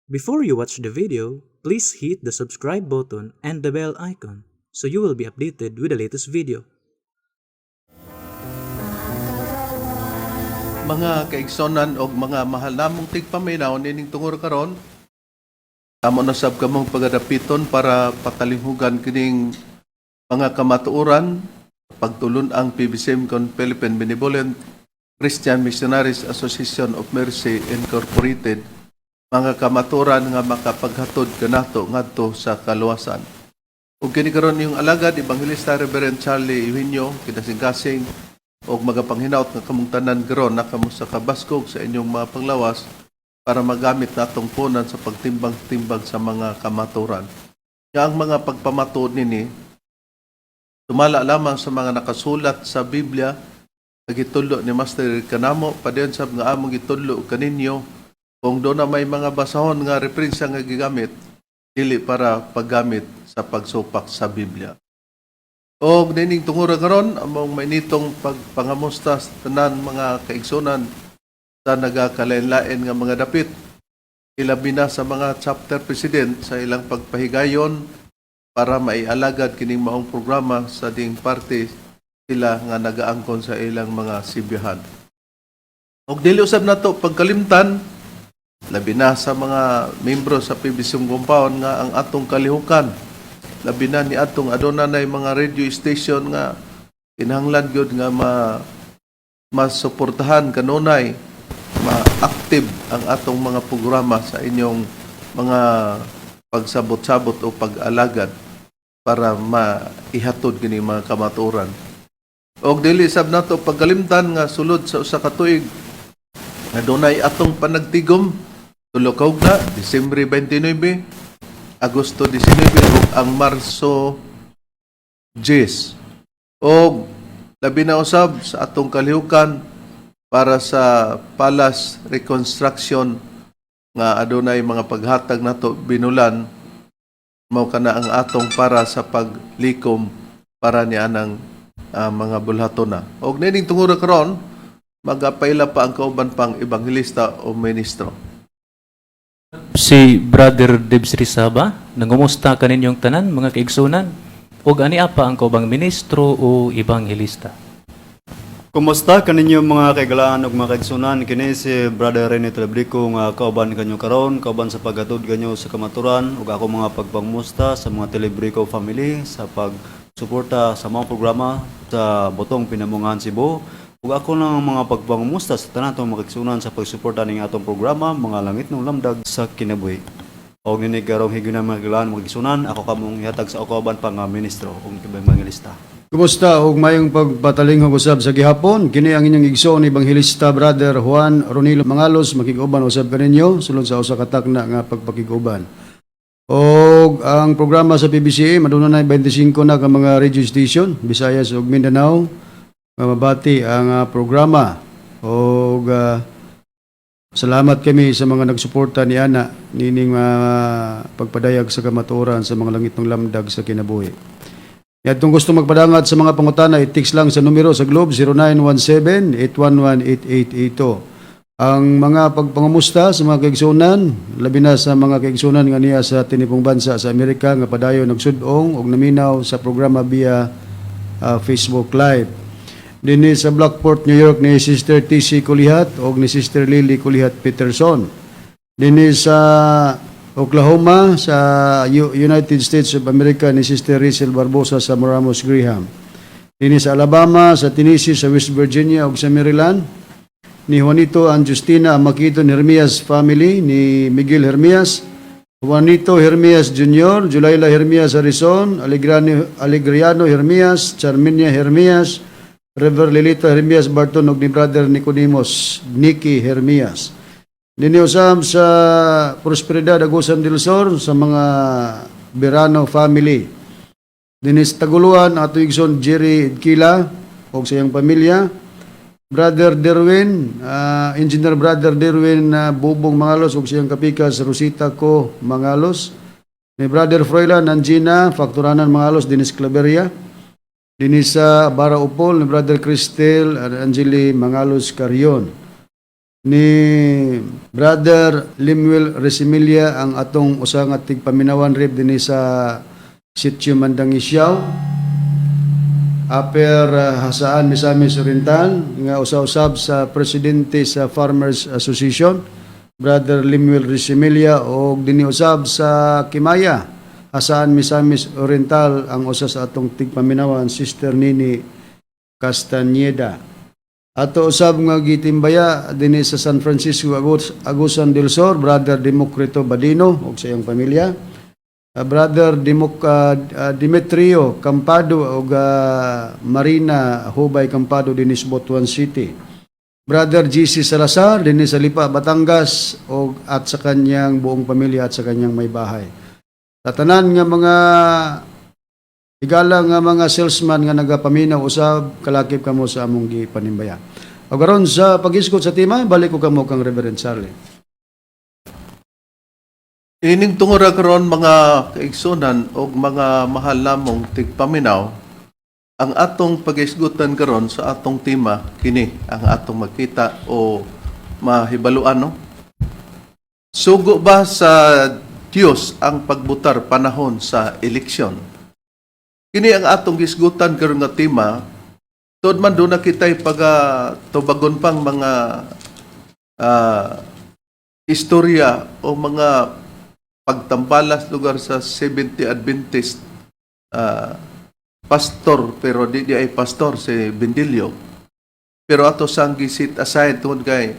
Before you watch the video, please hit the subscribe button and the bell icon so you will be updated with the latest video. Mga kaigsonan og mga mahal namong tigpaminaw, nining tungod karon amo na sab kamong pagadapiton para patalinghugan kining mga kamatuoran, pagtulon ang PBCM kon Philippine Benevolent Christian Missionaries Association of Mercy Incorporated, mga kamatuoran nga makapaghatod kanato ngadto sa kaluwasan. Ug kini karon yung alagad, Ebanghelista Reverend Charlie Eugenio, kinasingkasing og magapanghinaot nga kamong tanan karon na kamo sa kabaskog sa inyong mga panglawas para magamit natong punan sa pagtimbang-timbang sa mga kamaturan. Nga ang mga pagpamatuod nini tumala lamang sa mga nakasulat sa Biblia nga gitudlo ni Master kanamo, padayon sab nga among gitudlo kaninyo. Kung doon na may mga basahon nga referensya nga gigamit, dili para paggamit sa pagsupak sa Biblia. Og nining tungura karon, among mainitong pagpangamusta sa tanan mga kaigsunan sa nagakalain-lain nga mga dapit, ilabi na sa mga chapter president sa ilang pagpahigayon para maialagad kining maong programa sa ding parte sila nga nagaangkon sa ilang mga sibyahan. Og dili usab nato pagkalimtan, labi na sa mga membro sa PBC compound, nga ang atong kalihukan, labi na ni atong aduna nay mga radio station nga kinahanglan gyud nga masuportahan kanunay ma-active ang atong mga programa sa inyong mga pagsabot-sabot o pag-alagad para maihatod kini mga kamatuoran. Og dili sab nato pagkalimtan nga sulod sa usa ka tuig nga dunay atong panagtigom, tulo ka ugna, Disyembre 29, Agosto 19 ug ang Marso 10. Og labi na usab sa atong kalihukan para sa Palace Reconstruction nga adunay mga paghatag nato binulan, mao kana ang atong para sa paglikom para ni anang mga bulhaton na. Og nining tungura karon, magapaila pa ang kauban pang ebanghelista o ministro. Si Brother Debs Rizaba, nangumusta kaninyong tanan, mga kaigsunan, ug ani pa ang kaubang ministro o ebanghelista. Kumusta kaninyo, mga kaigalaan ug mga kaigsunan? Kini si Brother Rene Telebrico nga kauban kanyo karon, kauban sa paghatod kanyo sa kamaturan, ug ako mga pagpangmusta sa mga Telebrico family sa pagsuporta sa mga programa sa Botong Pinamungahan Cebu, ug ako lang ang mga pagpangmusta sa tanan atong mga kaigsunan sa pagsuporta ning atong programa, Mga Langit ng Lamdag sa Kinabuhi. Og nini karong higayuna, mga kaigalaan, mga kaigsunan, ako kamong ihatag sa kauban pa nga ministro ug ebanghelista. Kumusta ug mayong pagpatalinghog usab sa gihapon. Kini ang inyong igsoon, Ebanghelista Brother Juan Ronilo Mangalos, makig-uban usab kaninyo sulod sa usa ka takna nga pagpakig-uban. Og ang programa sa PBCA maduna na 25 na ka mga radio station, Visayas ug Mindanao, nga mabati ang programa. Og salamat kami sa mga nagsuporta ni ana nining pagpadayag sa kamatuoran sa mga langit ng lamdag sa kinabuhi. Kung gusto magpadangat sa mga pangutana, i-text lang sa numero sa Globe 0917-811-8882. Ang mga pagpangamusta sa mga kaigsunan, labi na sa mga kaigsunan nga niya sa tinipong bansa sa Amerika nga padayon nagsudong og naminaw sa programa via Facebook Live. Dinhi sa Blackport, New York, ni Sister TC Kulihat og ni Sister Lily Kulihat Peterson. Dinhi sa Oklahoma sa United States of America ni Sister Rachel Barbosa sa Moramos Graham. Dinhi sa Alabama, sa Tennessee, sa West Virginia ug sa Maryland ni Juanito and Justina Makito Hermias family, ni Miguel Hermias, Juanito Hermias Jr., Julayla Hermias Harrison, Alegriano, Alegriano Hermias, Charminia Hermias, Rever Lilito Hermias Barton ug ni Brother Nicodemus Nicky Hermias. Dinhi usab sa Prosperidad, Agusan del Sur, sa mga Verano family. Dinhi sa Taguluan, ato igsoon Jerry Idkila ug sa iyang pamilya. Brother Derwin, Engineer Brother Derwin Bubong Mangalos ug siyang kapikas Rosita Ko Mangalos. Ni Brother Froilan Angina Fakturanan Mangalos dinhi sa Claveria. Dinhi sa Bara Upol ni Brother Cristel Angeli Mangalos Carion. Ni Brother Limuel Resimilia, ang atong usa nga tigpaminawan, Reb, dinhi sa Sitio Mandangisyao, Upper Jasaan, Misamis Oriental, nga usa-usab sa presidente sa Farmers Association, Brother Limuel Resimilia, og dinhi usab sa Kimaya, Jasaan, Misamis Oriental, ang usa sa atong tigpaminawan, Sister Nini Castañeda. Ato usab nga gitimbaya dinhi sa San Francisco, Agusan del Sur, Brother Democrito Badino ug sa iyang pamilya. Brother Demetrio Campado ug Marina Hubay Campado dinhi sa Butuan City. Brother GC Salazar dinhi sa Lipa, Batangas og at sa kanyang buong pamilya at sa kanyang may bahay. Sa tanan nga mga higala nga mga salesman nga nagapaminaw usab, kalakip kamo sa among gipanimbaya. O karon sa pag-isgot sa tema, balik ko kamo kang Reverend Charlie. Ining tungura karon, mga kaigsunan og mga mahal namong tigpaminaw, ang atong pagisgutan karon sa atong tema, kini ang atong makita o mahibaluan, no? Sugo ba sa Dios ang pagbutar panahon sa eleksyon? Kini ang atong gisgutan karon nga tema. Tuod man duna kitay paga tubagon pang mga istorya o mga pagtambalas lugar sa 70 Adventist pastor, pero di ay pastor si Bendilio, pero ato sang gi-set aside tungod kay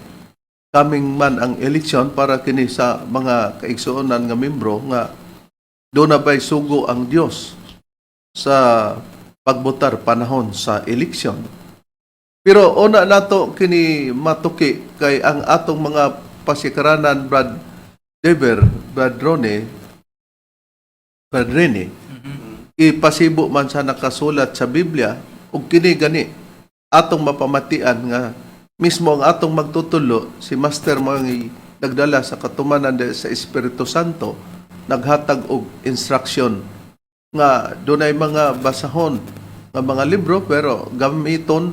coming man ang election, para kini sa mga kaigsuonan nga membro nga duna ba'y sugo ang Dios sa pagbotar panahon sa eleksyon. Pero una nato kini matuki kay ang atong mga pasikaranan, Brad Dever, Brad Rone, Brad Rene, ipasibo man sa nakasulat sa Biblia ug kini gani atong mapamatian nga mismo ang atong magtutulo, si Master, mga nagdala sa katumanan sa Espiritu Santo, naghatag og instruction nga dunay mga basahon nga mga libro, pero gamiton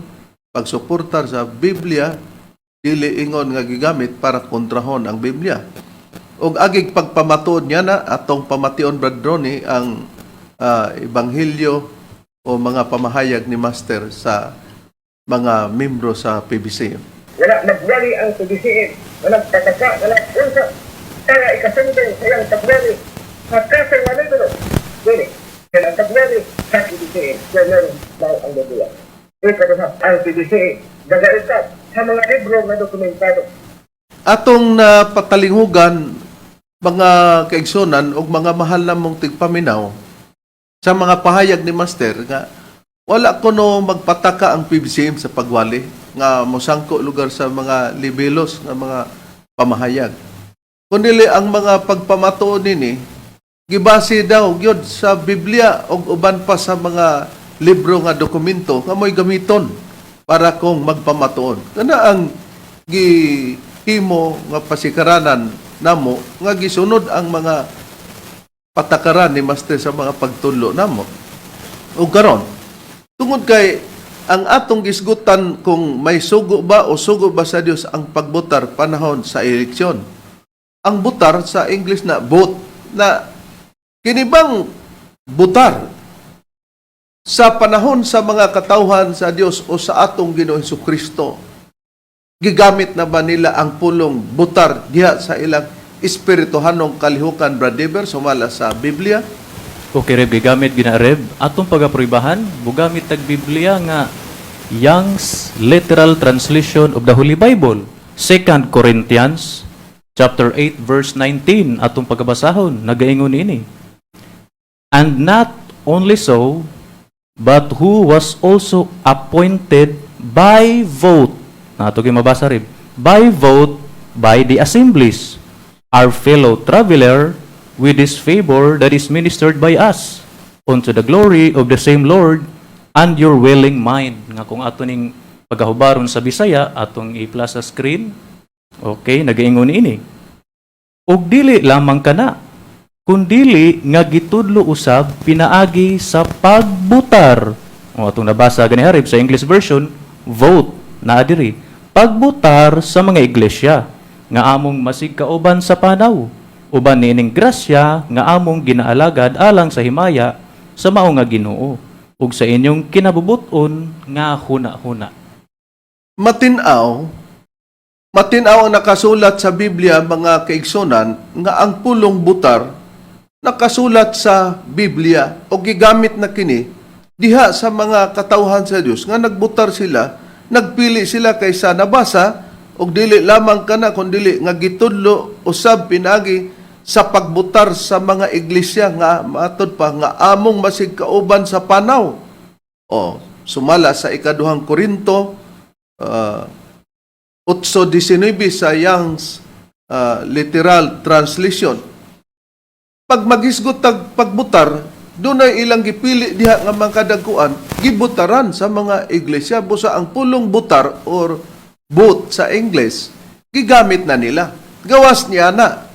pagsuportar sa Biblia, dili ingon nga gigamit para kontrahon ang Biblia. Ug agig pagpamatuod niya na atong pamation, Brad Ronnie, ang ebanghelyo o mga pamahayag ni Master sa mga membro sa PBC. Wala nagwali ang PBCM, wala nagpataka, wala unsa para ikasundo sa iyang pagwali sa kaso nga libro. Dili, kaya ang pagwali sa PBCM, kaya meron mao ang gabuya. Ikaduha, ang PBCM, gagausap sa mga libro nga dokumentado. Atong napatalinghugan, mga kaigsunan ug mga mahal namong tigpaminaw, sa mga pahayag ni Master nga wala kuno magpataka ang PBCM sa pagwali nga mosangko lugar sa mga libelos nga mga pamahayag. Kundili ang mga pagpamatuod nini gibase daw gyud sa Biblia ug uban pa sa mga libro nga dokumento nga mo'y gamiton para kung magpamatuod. Kana ang gihimo nga pasikaranan namo nga gisunod ang mga patakaran ni Master sa mga pagtunlo namo. Ug karon, tungod kay ang atong gisgutan kung may sugo ba o sugo ba sa Dios ang pagbotar panahon sa eleksyon. Ang butar sa English na vote, na kini bang butar sa panahon sa mga katawhan sa Dios o sa atong Ginoong Kristo, gigamit na ba nila ang pulong butar diha sa ilang espirituhanong kalihukan, Brad Dever, sumala sa Biblia? Okay, Reb, gigamit gina, Reb. Atong pagaprobahan, bugamit tag Biblia nga Young's Literal Translation of the Holy Bible. 2 Corinthians chapter 8 verse 19 atong pagabasahon, nagaingon ini. "And not only so, but who was also appointed by vote." Nato gyud mabasa, Reb. "By vote by the assemblies, our fellow traveler with this favor that is ministered by us, unto the glory of the same Lord and your willing mind." Nga kung ato ning pagahubaron sa Bisaya, atong i-plus sa screen. Okay, nagaingon ini. "Ug dili lamang kana, kundili nga gitudlo usab pinaagi sa pagbutar." O atong nabasa gani, Reb, sa English version, vote naa diri. Pagbutar sa mga iglesia nga among masig kauban sa panaw, uban niining grasya nga among ginaalagad alang sa himaya sa mao nga Ginoo ug sa inyong kinabubuton nga huna-huna. Matinaw, matinaw ang nakasulat sa Biblia, mga kaigsunan, nga ang pulong butar nakasulat sa Biblia o gigamit na kini diha sa mga katawhan sa Dios nga nagbutar sila, nagpili sila kaysa nabasa og dili lamang kana kundili nga gitudlo usab pinagi sa pagbutar sa mga iglesia nga matud pa nga among masig kauban sa panaw. O sumala sa Ikaduhang Korinto 8:19 sa Young's Literal Translation. Pag maghisgot tag pagbutar, dunay ilang gipili diha nga mga kadagkuan, gibutaran sa mga iglesia. Busa ang pulong butar or vote sa English, gigamit na nila. Gawas niya na.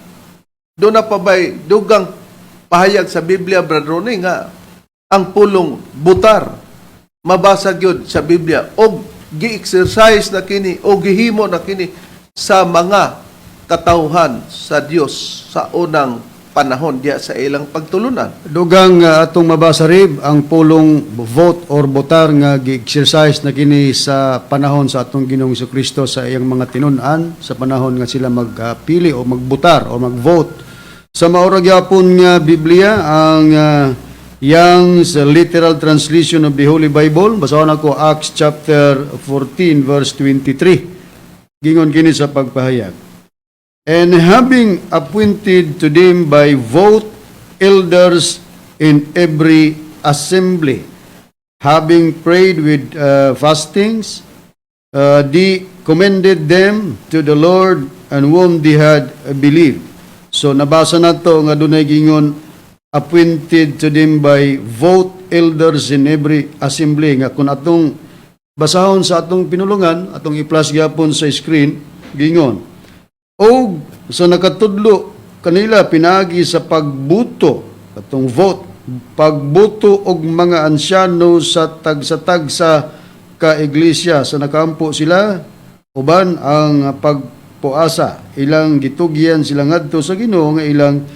Doon na pa ba'y dugang pahayag sa Biblia, Brad Ronnie, nga ang pulong butar mabasa gyud sa Biblia og gi-exercise na kini o gihimo na kini sa mga katawhan sa Dios sa unang panahon diha sa ilang pagtulunan. Dugang atong mabasa, Rib, ang pulong vote or botar nga gi-exercise na kini sa panahon sa atong Ginoong Kristo sa iyang mga tinun-an sa panahon nga sila magpili o magbutar o mag-vote. Sa mao ra gyapon nga Biblia, ang Young's Literal Translation of the Holy Bible, basahon ako Acts chapter 14 verse 23. Gingon kini sa pagpahayag. "And having appointed to them by vote elders in every assembly, having prayed with fastings, they commended them to the Lord and whom they had believed." So nabasa nato nga dunay gingon "appointed to them by vote elders in every assembly" nga kung atong basahon sa atong pinulungan, atong i-flash gyapon sa screen, gingon, "Og sa nakatudlo kanila pinaagi sa pagbuto," atong vote, "pagbuto og mga ansyano sa tagsa-tagsa ka iglesia sa nakaampo sila uban ang pagpuasa, ilang gitugyan sila ngadto sa Ginoo nga ilang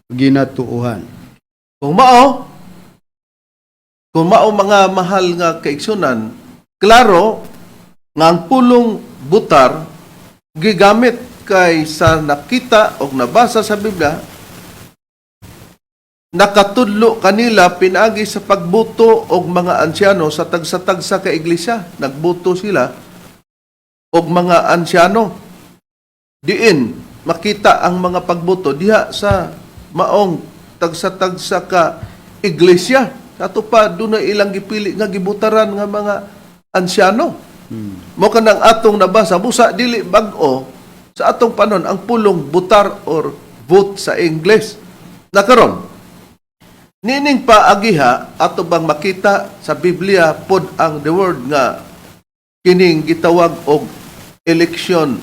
ginatuohan." Kung mao, mga mahal nga kaigsunan, klaro nga ang pulong butar gigamit kay sa nakita o nabasa sa Biblia, nakatudlo kanila pinaagi sa pagbuto og mga ansyano sa tagsa-tagsa ka iglesia. Nagbuto sila og mga ansyano. Diin makita ang mga pagbuto diha sa maong tagsa-tagsa ka iglesia. Ato pa dunay ilang gipili nga gibutaran nga mga ansyano. Mo kanang atong nabasa, busa dili bag-o sa atong panon ang pulong butar or vote sa English. Nakaron, nining paagiha, ato bang makita sa Biblia pod ang the word nga kining gitawag og election,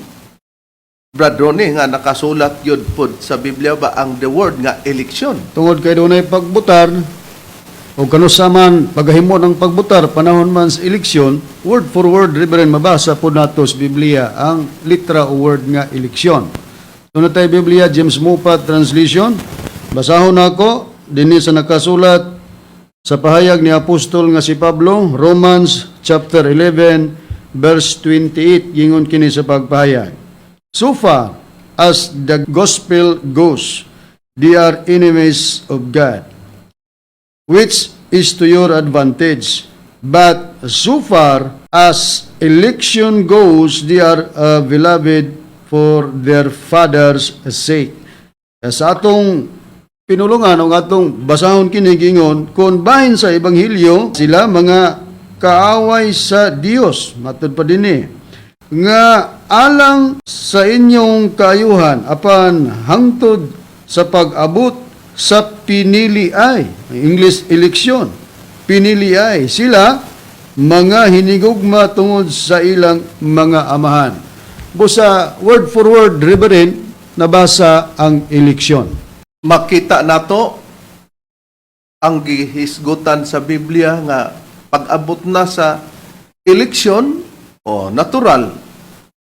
Brad Ronnie, nga nakasulat yun pod sa Biblia ba ang the word nga election? Tungod kay dunay pagbutar o kanusa man paghimo ng pagbutar panahon man sa eleksyon, word for word, Reverend, mabasa po nato sa Biblia ang litra o word nga eleksyon. Doon tayo Biblia, James Moffatt Translation. Basahon nako dinhi sa nakasulat sa pahayag ni apostol nga si Pablo, Romans chapter 11 verse 28, gingon kini sa pagpahayag. "So far as the gospel goes, they are enemies of God, which is to your advantage. But so far as election goes, they are beloved for their father's sake." Sa atong pinulungan o atong basahon kini, gingon, kung bahin sa ebanghelyo sila mga kaaway sa Dios, matud pa dinhi nga alang sa inyong kaayuhan, apan hangtod sa pag-abot sa pinili ay, ang English election, pinili ay sila mga hinigugma tungod sa ilang mga amahan. Busa word for word, Reverend, nabasa ang eleksyon. Makita nato ang gihisgutan sa Biblia nga pag-abot na sa eleksyon o natural.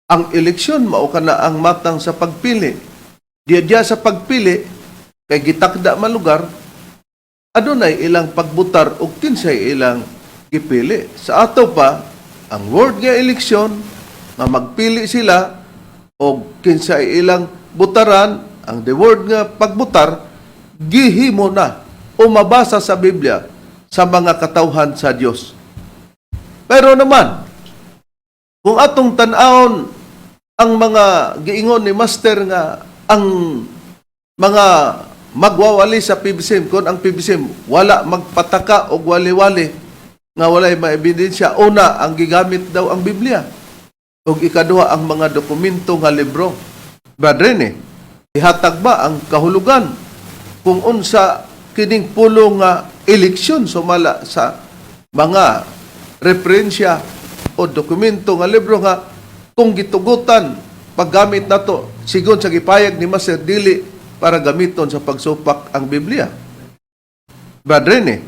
Ang eleksyon mao kana ang matang sa pagpili. Diya diya sa pagpili kay gitakda man lugar, adunay ilang pagbutar og kinsay ilang gipili. Sa ato pa, ang word nga eleksyon nga magpili sila og kinsay ilang butaran, ang the word nga pagbutar gihimo na o mabasa sa Biblia sa mga katawhan sa Dios. Pero naman, kung atong tan-awon ang mga giingon ni Master nga ang mga magwawali sa PBSM, kung ang PBSM wala magpataka og wali-wali nga walay maebidensya, una, ang gigamit daw ang Biblia ug ikaduha, ang mga dokumento nga libro. Brad Rene, ihatag ba ang kahulugan kung unsa kining pulo nga eleksyon sumala sa mga referensya o dokumento nga libro nga kung gitugutan paggamit nato sigon sa gipayag ni Master, dili para gamiton sa pagsupak ang Biblia? Brad Rene.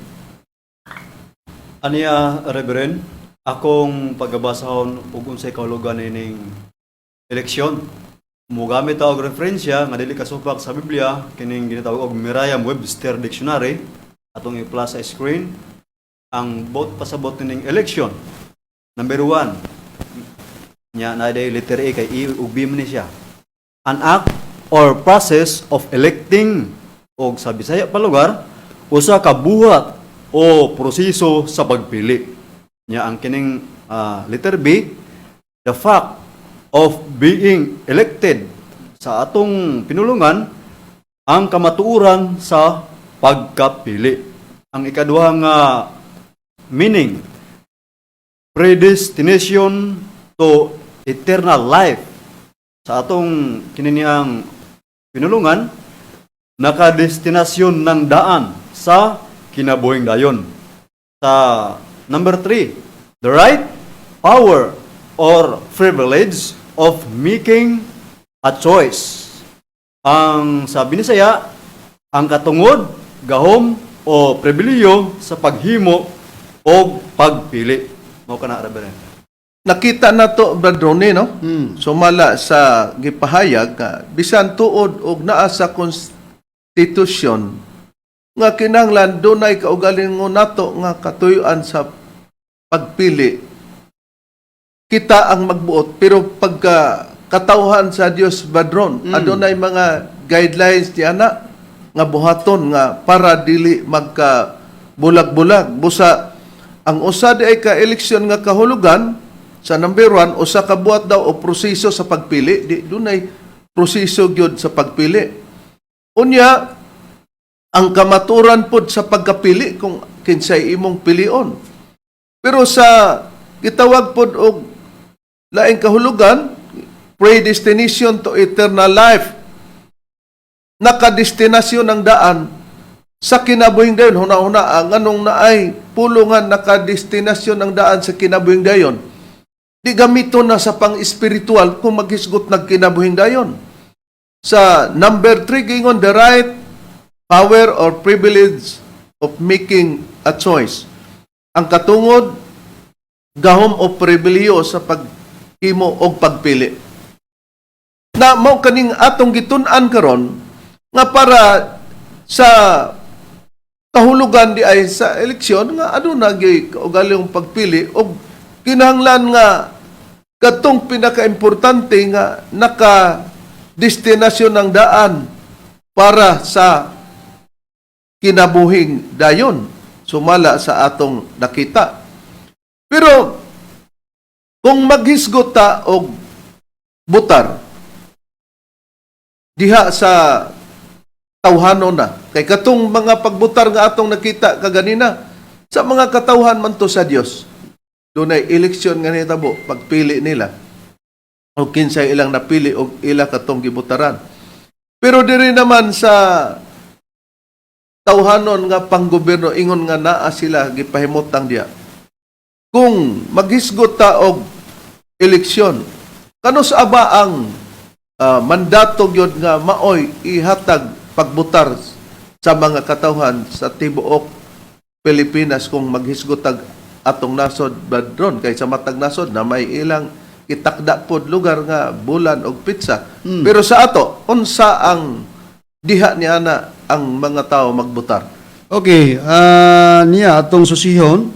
Aniya, Reverend, akong pagabasahon ug unsay kahulugan ining eleksyon. Mugamit og referensya nga dili kasupak sa Biblia, kining ginatawag og Merriam-Webster Dictionary, atong i-plus sa screen ang bot pasabot nining election. Number 1. Nya na day letter A kay E ug B man ni siya. An act or process of electing, og sa Bisaya pa lugar, usa ka buhat o proseso sa pagpili. Nya ang kining letter B, the fact of being elected, sa atong pinulungan, ang kamatuoran sa pagkapili. Ang ikaduha nga meaning, predestination to eternal life. Sa atong kininiang pinulungan, nakadestinasyon ng daan sa kinabuhing dayon. Sa number 3, the right, power, or privilege of making a choice. Ang sa Binisaya, ang katungod, gahom, o pribilehiyo sa paghimo o pagpili. Mao kana, Reverend. Nakita na to, Brad Ronnie, no? Sumala sa gipahayag nga bisan tuod og naa sa konstitusyon nga kinahanglan dunay kaugalingon nato nga katuyuan sa pagpili, kita ang magbuot, pero pagka katawhan sa Dios, Brad Ron, adunay mga guidelines ni ana nga buhaton nga para dili magka bulag-bulag. Busa ang usa di ay ka eleksyon nga kahulugan sa number 1, usa ka buhat daw o proseso sa pagpili. Di dunay proseso gyud sa pagpili. Unya, ang kamaturan pod sa pagkapili kung kinsay imong pilion. Pero sa gitawag pod og laing kahulugan, predestination to eternal life, nakadestinasyon ng daan sa kinabuhing dayon. Huna-huna ang anong naay pulungan nakadestinasyon ng daan sa kinabuhing dayon, di gamito na sa pang-espiritual kung maghisgot ng kinabuhing dayon. Sa number 3, gingon the right, power or privilege of making a choice, ang katungod, gahom o pribilehiyo sa paghimo og pagpili. Na mao kaning atong gitun-an karon nga para sa kahulugan di ay sa eleksyon nga aduna gyud kaugalingong pagpili og kinahanglan nga katong pinakaimportante nga naka destinasyon ng daan para sa kinabuhing dayon sumala sa atong nakita. Pero kung maghisgot ta og butar diha sa tawhanon na kay katong mga pagbutar nga atong nakita kaganina, sa mga katawhan man to sa Dios, dunay eleksyon nga nahitabo, pagpili nila o kinsay ilang napili og ila katong gibutaran. Pero diri naman sa tawhanon nga panggobyerno, ingon nga naa sila gipahimutang diya, kung maghisgot ta og eleksyon, kanus aba ang mandato gyud nga maoy ihatag pagbutar sa mga katawhan sa tibuok Pilipinas kung maghisgot tag atong nasod, Brad Ron? Kay sa matag nasod na may ilang Itakda pod lugar nga bulan og petsa. Pero sa ato, unsa ang diha ni ana ang mga tao magbutar? Okay, niya atong susihon,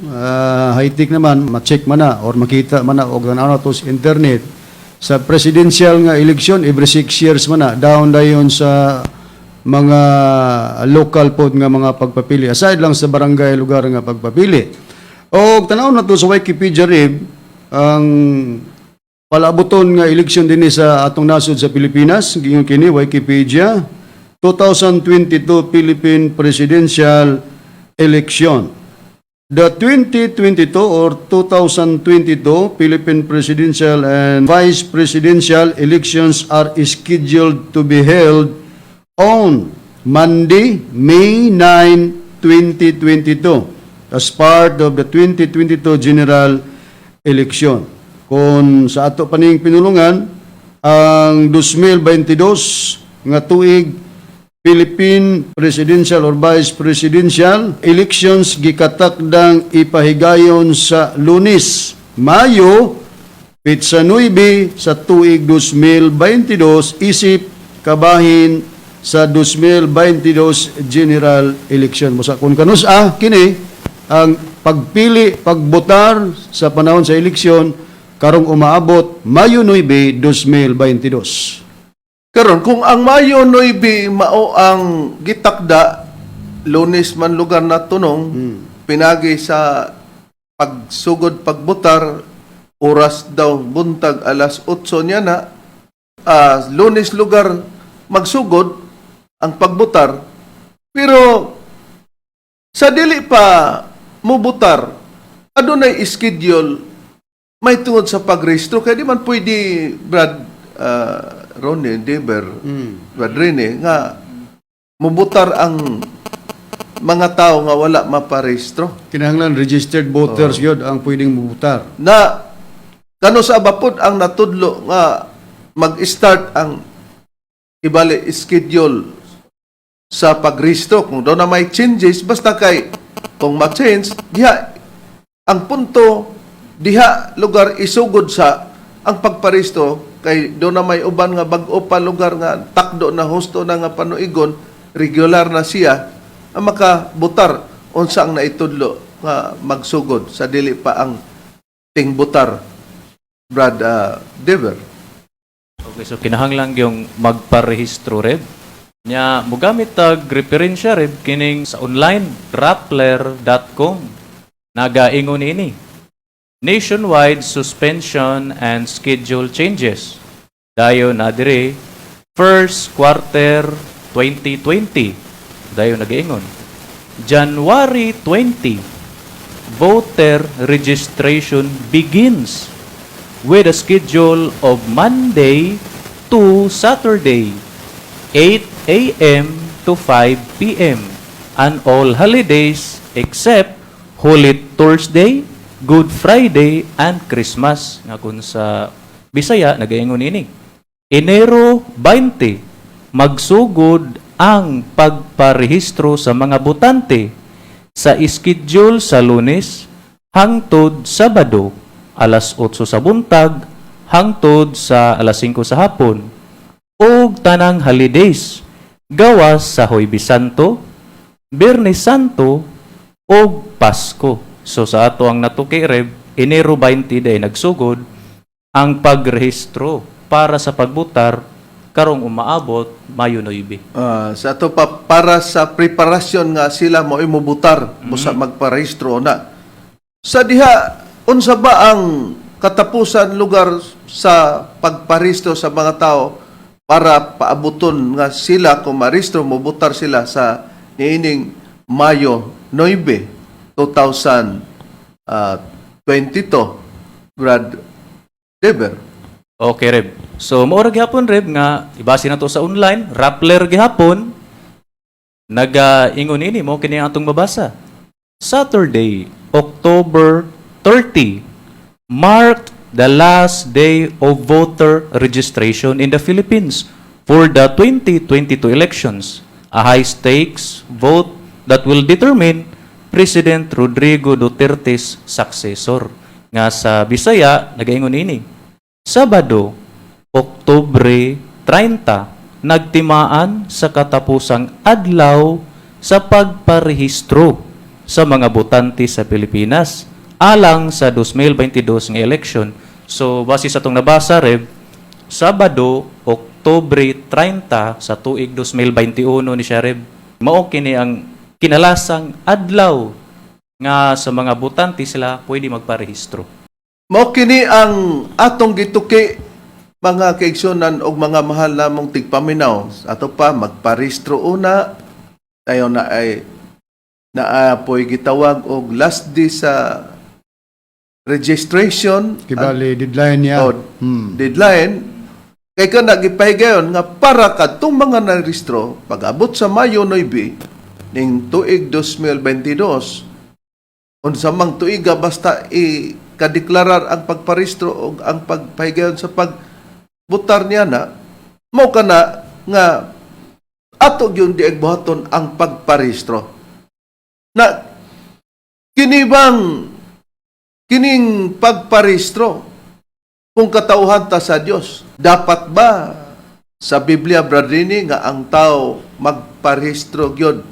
high-tech naman, ma-check man na or makita man na og tan-aw na to sa internet sa presidential nga eleksyon every 6 years man na, down dayon sa mga local pod nga mga pagpapili aside lang sa barangay lugar nga pagpapili. Og tan-aw na to sa Wikipedia, Rib, ang palaabuton nga eleksyon dinhi sa atong nasod sa Pilipinas, giingon kini Wikipedia, 2022 Philippine Presidential Election. The 2022 or 2022 Philippine presidential and vice presidential elections are scheduled to be held on Monday, May 9, 2022 as part of the 2022 general election. Kung sa ato paning pinulungan, ang 2022 nga tuig Philippine presidential or vice presidential elections gikatakdang ipahigayon sa Lunes, Mayo petsa 9 sa tuig 2022 isip kabahin sa 2022 general election. Busa kung kanus-a kini ang pagpili, pagbotar sa panahon sa eleksyon karong umaabot Mayo 9, 2022. Karon kung ang Mayo 9 mao ang gitakda, Lunes man lugar na tunong, pinagi sa pagsugod pagbutar oras daw buntag alas 8 niya na, Lunes lugar magsugod ang pagbutar, pero sa dili pa mubutar adunay schedule may tungod sa pagrehistro kay di man pwede, Brad Ronnie Deber, Brad Rene, nga mubutar ang mga tao nga wala maparehistro. Kinahanglan registered voters yun ang pwedeng mubutar. Na kanus-a ba pod ang natudlo nga mag-start ang ibali schedule sa pagrehistro kung doon na may changes? Basta kay kung ma-change diha ang punto, diha lugar isugod sa ang pagparehistro kay doon na may uban nga bag-o pa lugar nga takdo na husto na nga panuigon, regular na siya ang makabutar. Unsa ang naitudlo nga magsugod sa dili pa ang tingbutar, Brad Dever? Okay, so kinahanglan yung magparehistro, Reb. Nya mogamit tag referensya, Reb, kining sa online rappler.com. Nagaingon ini: Nationwide suspension and schedule changes. Dayon na dire first quarter 2020. Dayon nagaingon: January 20, voter registration begins with a schedule of Monday to Saturday, 8 a.m. to 5 p.m. and all holidays except Holy Thursday, Good Friday, and Christmas. Nga kung sa Bisaya, nagaingon ini: Enero 20, magsugod ang pagparehistro sa mga botante sa schedule sa Lunes hangtod Sabado, alas 8 sa buntag hangtod sa alas 5 sa hapon ug tanang holidays gawas sa Huwebes Santo, Biyernes Santo ug Pasko. So sa ato ang natuki, Reb, Enero 20 day nagsugod ang pagrehistro para sa pagbutar karong umaabot Mayo 9. Ah, sa ato pa para sa preparasyon nga sila mo imubutar busa magparehistro na. Sa diha, unsa ba ang katapusan lugar sa pagparehistro sa mga tao para paabuton nga sila kung marehistro mobutar sila sa niining Mayo 9, 2022, Brad Deber? Okay, Reb. So, maura gihapon, Reb, nga ibase na to sa online, Rappler gihapon, nagaingon ini mo kini ang atong mabasa. Saturday, October 30, marked the last day of voter registration in the Philippines for the 2022 elections, a high-stakes vote that will determine President Rodrigo Duterte's successor. Nga sa Bisaya, nagaingon ini: Sabado, Oktubre 30, nagtimaan sa katapusang adlaw sa pagparehistro sa mga botante sa Pilipinas alang sa 2022 nga election. So base sa atong nabasa, Rev, Sabado, Oktubre 30 sa tuig 2021 ni siya, Rev. Mao kini ang kinalasang adlaw nga sa mga botante sila pwede magparehistro. Mao kini ang atong gituki, mga kaigsunan og mga mahal namong tigpaminaw. Ato pa magparehistro una tayo na ay naa po'y gitawag og last day sa registration. Kibali deadline niya. O, deadline kay kana gipahigayon nga para kadtong mga narehistro pag-abot sa Mayo 9 ning tuig 2022, unsa mang tuiga, basta i kadeklarar ang pagparehistro og ang pagpahigayon sa pagbutar niya na mao kana nga ato gyud diag buhaton ang pagparehistro na. Kini bang kining pagparehistro, kung katauhan ta sa Dios, dapat ba sa Biblia, Brad Rini, nga ang tao magparehistro gyud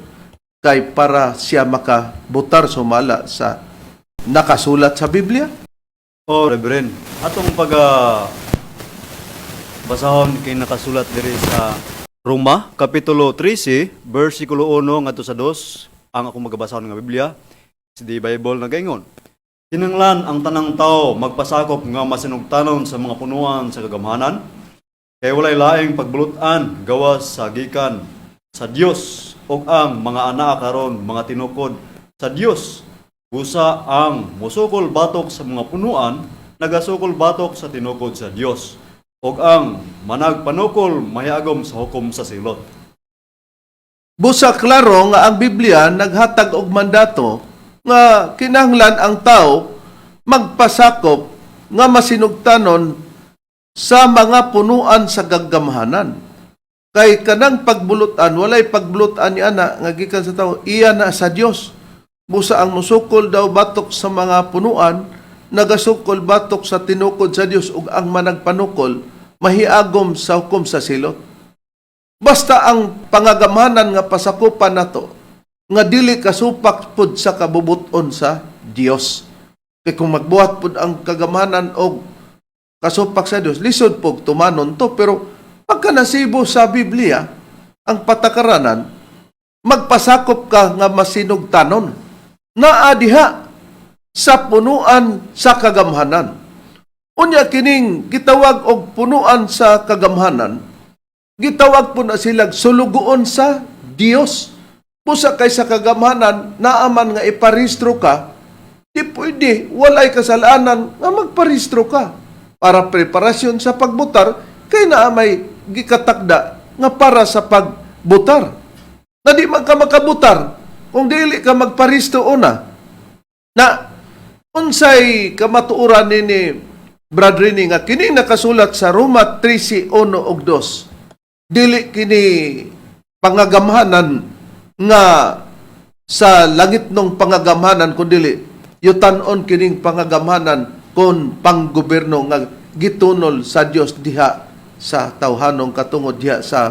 kay para siya makabutar sumala sa nakasulat sa Biblia? O, Reverend, atong pag basahon kay nakasulat diri sa Roma, Kapitulo 13, versikulo 1 ngadto sa 2, ang akong magabasahon nga Biblia, si the Bible nagaingon: "Kinanglan ang tanang tao magpasakop nga masinugtanon sa mga punuan sa kagamhanan, kay walay laing pagbulutan gawas sa gikan sa Dios, ug ang mga anaa karon mga tinukod sa Dios. Busa ang mosukol batok sa mga punuan nagasukol batok sa tinukod sa Dios, ug ang managpanukol mahiagom sa hukom sa silot." Busa klaro nga ang Biblia naghatag og mandato nga kinahanglan ang tao magpasakop nga masinugtanon sa mga punuan sa gagamhanan. Kay kanang pagbulutan, walay pagbulutan ni ana nga gikan sa tao, iya na sa Dios. Busa ang musukol daw batok sa mga punuan, nagasukol batok sa tinukod sa Dios, ug ang managpanukol mahiagom sa hukom sa silot. Basta ang pangagamhanan nga pasakupan nato nga dili kasupak pud sa kabubuton sa Dios. Kay kung magbuhat pud ang kagamhanan og kasupak sa Dios, lisod pug tumanon to, pero pagka nasibo sa Biblia ang patakaranan, magpasakop ka nga masinugtanon. Naa diha sa punuan sa kagamhanan. Unya kining gitawag og punuan sa kagamhanan, gitawag po na silang sulugoon sa Dios. Busa kay sa kagamhanan, naaman nga iparehistro ka, di pwede, walay kasalanan nga magparehistro ka para preparasyon sa pagbutar kay naa may gikatakda nga para sa pagbutar. Na di man ka makabutar kung dili ka magparehistro una. Na unsay kamatuoran nini, Brad Rini, nga kini nakasulat sa Roma 13:1 ug 2, dili kini pangagamhanan nga sa langit nung pangagamhanan, kundili yutanon kining pangagamhanan kon panggobyerno nga gitunol sa Dios diha sa tawhanong katungod diha sa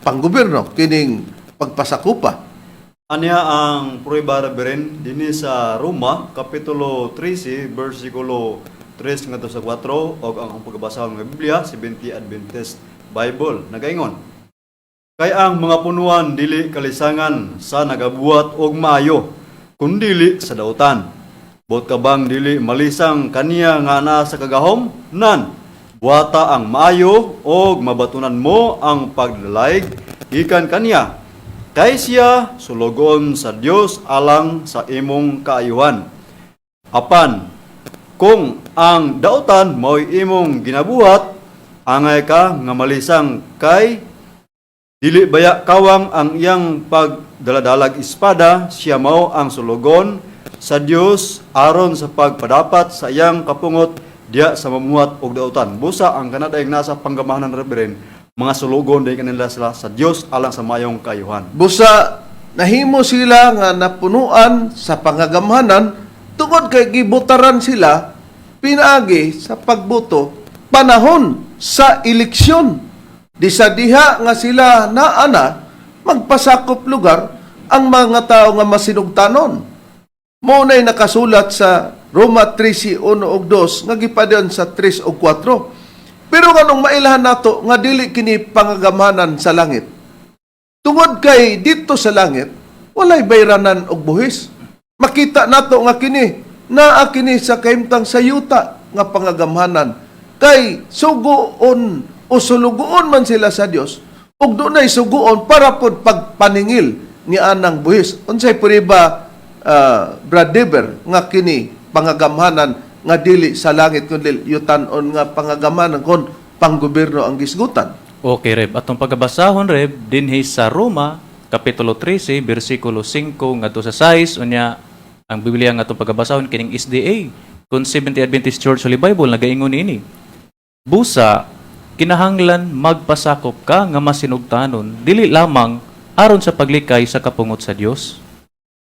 panggobyerno kining pagpasakupa? Anya ang prueba, Reverend, dinhi sa Roma Kapitulo 13 versikulo 3 ngadto sa 4, og ang akong pagbasa nga Biblia, Seventh Adventist Bible, nagaingon: "Kay ang mga punuan dili kalisangan sa nagabuhat og maayo, kundili sa dautan. Buot ka bang dili malisang kaniya nga naa sa kagahom? Nan, buhata ang maayo og mabatunan mo ang paglaig gikan kaniya. Kay siya sulugoon sa Dios alang sa imong kaayuhan. Apan kung ang dautan mao'y imong ginabuhat, angay ka nga malisang, kay dili baya kawang ang iyang pagdaladalag espada? Siya mao ang sulugon sa Dios aron sa pagpadapat sa iyang kapungot diya sa mamuhat og dautan." Busa ang kanadaig nasa panggamahanan, Reverend, mga sulugon day kanila sila sa Dios alang sa mayong kaayuhan. Busa nahimo sila nga napunuan sa pangagamhanan tungod kay gibutaran sila. pinaagi sa pagboto panahon sa eleksyon. Di sa diha nga sila naana magpasakop lugar ang mga tao nga masinugtanon. Mao na'y nakasulat sa Roma 13:1 ug 2 nga gipadayon sa 3 ug 4. Pero nganong mailahan nato nga dili kini pangagamhanan sa langit? Tungod kay dito sa langit, walay bayranan og buhis. Makita nato nga kini naa kini sa kahimtang sa yuta nga pangagamhanan, kay sugoon o sulugoon man sila sa Dios ug dunay sugoon para pod pagpaningil ni anang buhis. Unsay prueba, Brad Dever, nga kini pangagamhanan nga dili sa langit kundi yutanon nga pangagamhanan kon panggobyerno ang gisgutan? Okay, Reb. Atong pagabasahon, Reb, dinhi sa Roma, Kapitulo 13, versikulo 5 ngadto sa 6, unya ang Biblia nga atong pagabasahon kining SDA, kung Seventh Adventist Church Holy Bible, nagaingon ini. Busa, kinahanglan magpasakop ka nga masinugtanon, dili lamang aron sa paglikay sa kapungot sa Dios,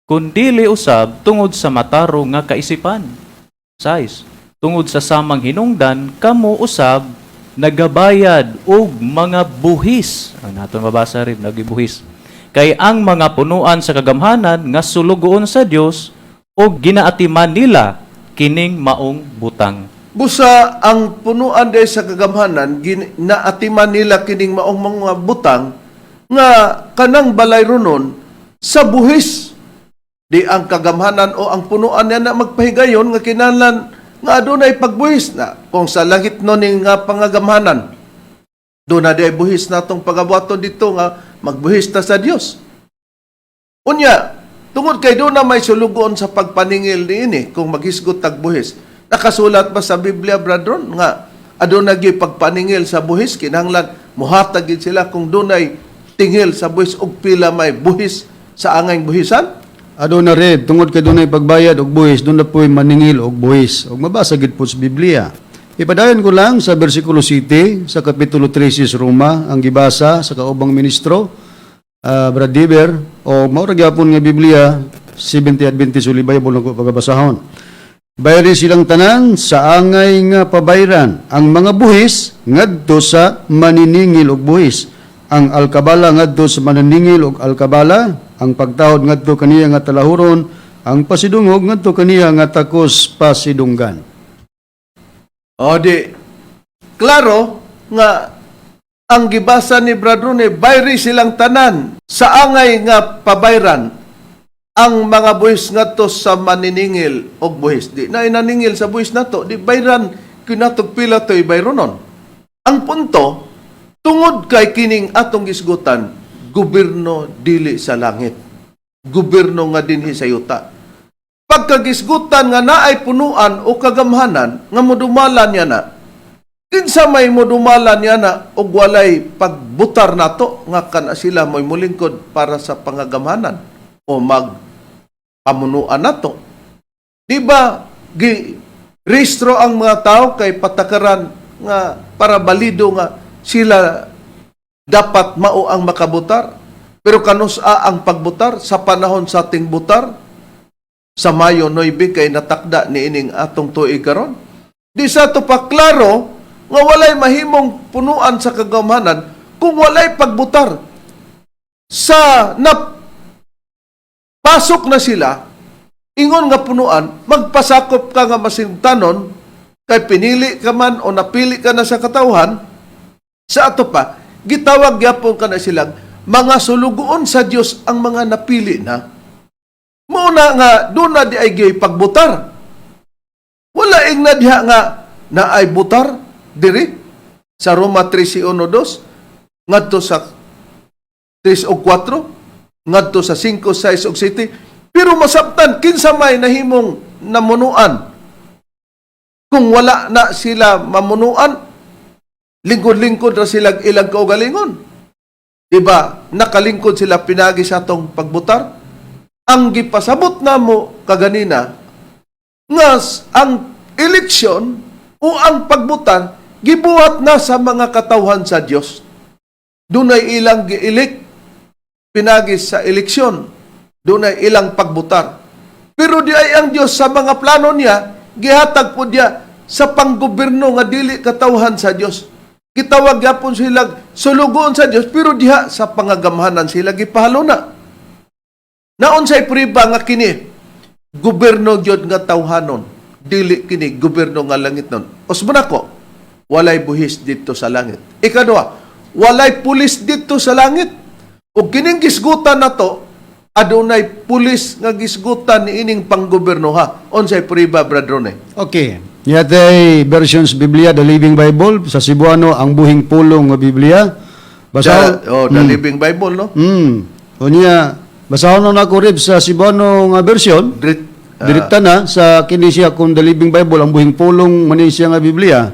kundili usab tungod sa matarong nga kaisipan. 6. Tungod sa samang hinungdan, kamo usab nagabayad og mga buhis. Ang naton mabasa rin, nagibuhis. Kay ang mga punuan sa kagamhanan nga sulugoon sa Dios og ginaatiman nila kining maong butang. Busa ang punuan day sa kagamhanan naatiman nila kining maong mga butang nga kanang balay ronon sa buhis. Di ang kagamhanan o ang punuan niya na magpahigayon nga kinahanglan nga adunay pagbuhis na kung sa langit no ning nga pangagamhanan do na di ay buhis natong pagabuhaton dito nga magbuhis ta sa Dios. Unya, tungod kay doon na may sulugoon sa pagpaningil niini kung maghisgot tag buhis. Nakasulat ba sa Biblia, Bradron, nga aduna gyud pagpaningil sa buhis, kinahanglan muhatag gid sila kung dunay tingil sa buhis og pila may buhis sa angay buhisan? Aduna, Reb, tungod kay dunay pagbayad og buhis, doon na po'y maningil og buhis. Og mabasa gid po sa Biblia. Ipadayon ko lang sa versikulo 7 sa kapitulo 13 sa Roma ang gibasa sa kaubang ministro, Brad Diber, o mao ra gyapon nga Biblia, 70 Adventist Holy Bible nga pagabasahon. Bayri silang tanan sa angay nga pabayran ang mga buhis ngadto sa maniningil og buhis, ang alkabala ngadto sa maniningil og alkabala, ang pagtahod ngadto kaniya nga talahuron, ang pasidungog ngadto kaniya nga takos pasidunggan. O di, klaro nga ang gibasa ni Brad Rone, bayri silang tanan sa angay nga pabayran ang mga buhis ngadto sa maniningil og buhis. Di na inaningil sa buhis nato, di bayran kinatog pila to'y bayronon. Ang punto, tungod kay kining atong gisgutan, gobyerno dili sa langit. Gobyerno nga dinhi sa yuta. Pagkagisgutan nga naay punuan o kagamhanan nga modumalan niya na, kinsa may modumalan niya na og walay pagbutar nato nga kana sila mo'y mulingkod para sa pangagamhanan o mag pamunuan nato? Di ba gi rehistro ang mga tao kay patakaran nga para balido nga sila dapat mao ang makabutar? Pero kanus-a ang pagbutar sa panahon sa ating butar sa Mayo 9 kay natakda ni ining atong tuig karon? Di sa to pa klaro nga walay mahimong punuan sa kagamhanan kung walay pagbutar. Sa na pasok na sila ingon nga punuan, magpasakop ka nga masintanon kay pinili ka man o napili ka na sa katawhan. Sa ato pa gitawag gyapon ka na silang mga sulugoon sa Dios ang mga napili na. Mao na nga doon na di ay gyud pagbutar. Wala ing na diha nga na ay butar diri sa Roma 13:1-2 ngadto sa 3 ug 4 ngadto sa 5, 6 ug 7. Pero masabtan kinsa may nahimong namunuan kung wala na sila mamunuan, lingkod-lingkod ra sila ilang kaugalingon. Di ba nakalingkod sila pinagi sa atong pagbutar? Ang gipasabot namo kaganina nga ang eleksyon o ang pagbutar gibuhat na sa mga katawhan sa Dios. Dunay ilang gi-elect pinagi sa eleksyon, dunay ilang pagbutar. Pero di ay ang Dios sa mga plano niya gihatag po niya sa panggobyerno nga dili katawhan sa Dios. Gitawag gyapon sila sulugoon sa Dios, pero diha sa pangagamhanan sila gipahaluna. Naunsay priba nga kini gobyerno gyud nga tawhanon, dili kini gobyerno nga langit nun? Usbon ako, walay buhis dito sa langit. Ikaduha, walay pulis dito sa langit. Ug kining gisgutan nato, adunay pulis nga gisgutan niining panggobyerno ha. Unsay priba, Brad Rone? Okay. Yatay versions Biblia, The Living Bible, sa Cebuano, Ang Buhing Pulong nga Biblia. Basa The, oh, The Living Bible, no? Unya, basahon na nako, Rib, sa Cebuano nga version. Drit, Direkta na sa kini siya kung The Living Bible, Ang Buhing Pulong man ni siya nga Biblia.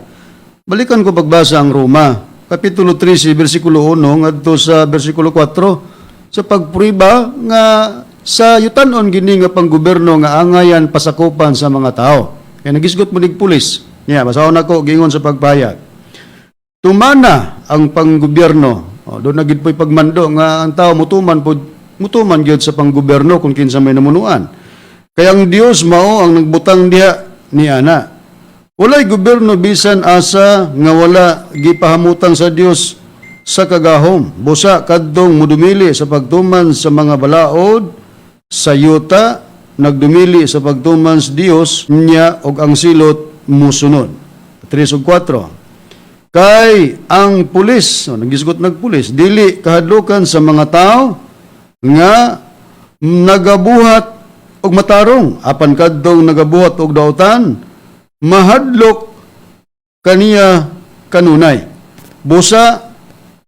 Balikan ko pagbasa ang Roma, Kapitulo 13, versikulo 1 ngadto sa versikulo 4 sa pagprueba nga sa yutanon gini nga panggobyerno nga angayan pasakupan sa mga tao. Kaya nagisgot mo nig pulis. Niya, basahon nako gingon sa pagpayag. Tumana ang panggobyerno. O, doon na gid po'y pagmando nga ang tao mutuman po, mutuman gyud sa panggobyerno kung kinsa may namunuan. Kaya ang Dios mao ang nagbutang diha ni ana. Walay gobyerno bisan asa nga wala gipahamutan sa Dios sa kagahom. Busa kadtong mudumili sa pagtuman sa mga balaod sa yuta, nagdumili sa pagtuman sa Dios niya og ang silot musunod. 3 ug 4. Kay ang pulis, oh, nagisgot nagpulis, dili kahadlukan sa mga tao nga nagabuhat og matarong, apan kadtong nagabuhat og dautan, mahadlok kaniya kanunay. Busa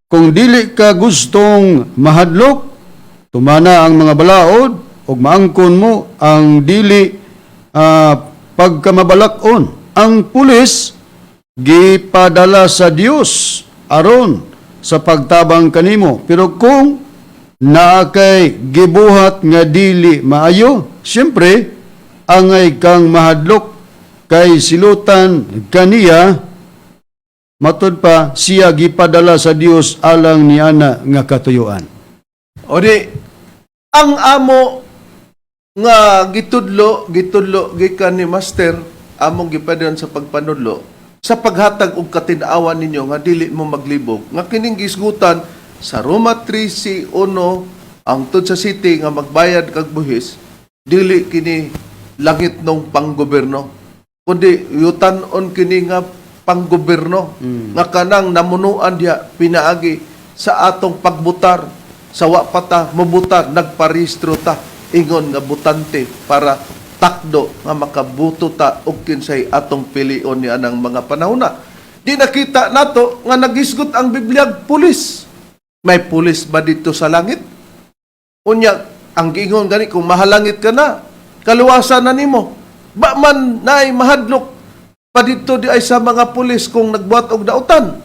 kung dili ka gustong mahadlok, tumana ang mga balaod ug maangkon mo ang dili pagkamabalak-on. Ang pulis gipadala sa Dios aron sa pagtabang kanimo. Pero kung naa kay gibuhat nga dili maayo, siyempre angay kang mahadlok kay silutan kaniya. Matud pa, siya gipadala sa Dios alang ni ana nga katuyuan. O di, ang amo nga gitudlo, gitudlo gikan ni Master, among gipadon sa pagpanudlo, sa paghatag og katin-awan ninyo nga dili mo maglibog, nga kining gisgutan sa Roma 13:1 ang tud sa city nga magbayad kag buhis, dili kini langit nong panggobyerno, kundi yutan-on kini nga panggobyerno nga kanang namunuan diha pinaagi sa atong pagbutar. Sa wa pa ta mobutar, nagparehistro ta ingon nga butante para takdo nga makabuto ta og kinsay atong pilion ni anang mga panahona. Di nakita nato nga nagisgot ang Biblia og pulis. May pulis ba dito sa langit? Unya, ang giingon gani, kung mahalangit ka na, kaluwasan na nimo. Ba man naay mahadlok pa dito di ay sa mga pulis kung nagbuhat og dautan?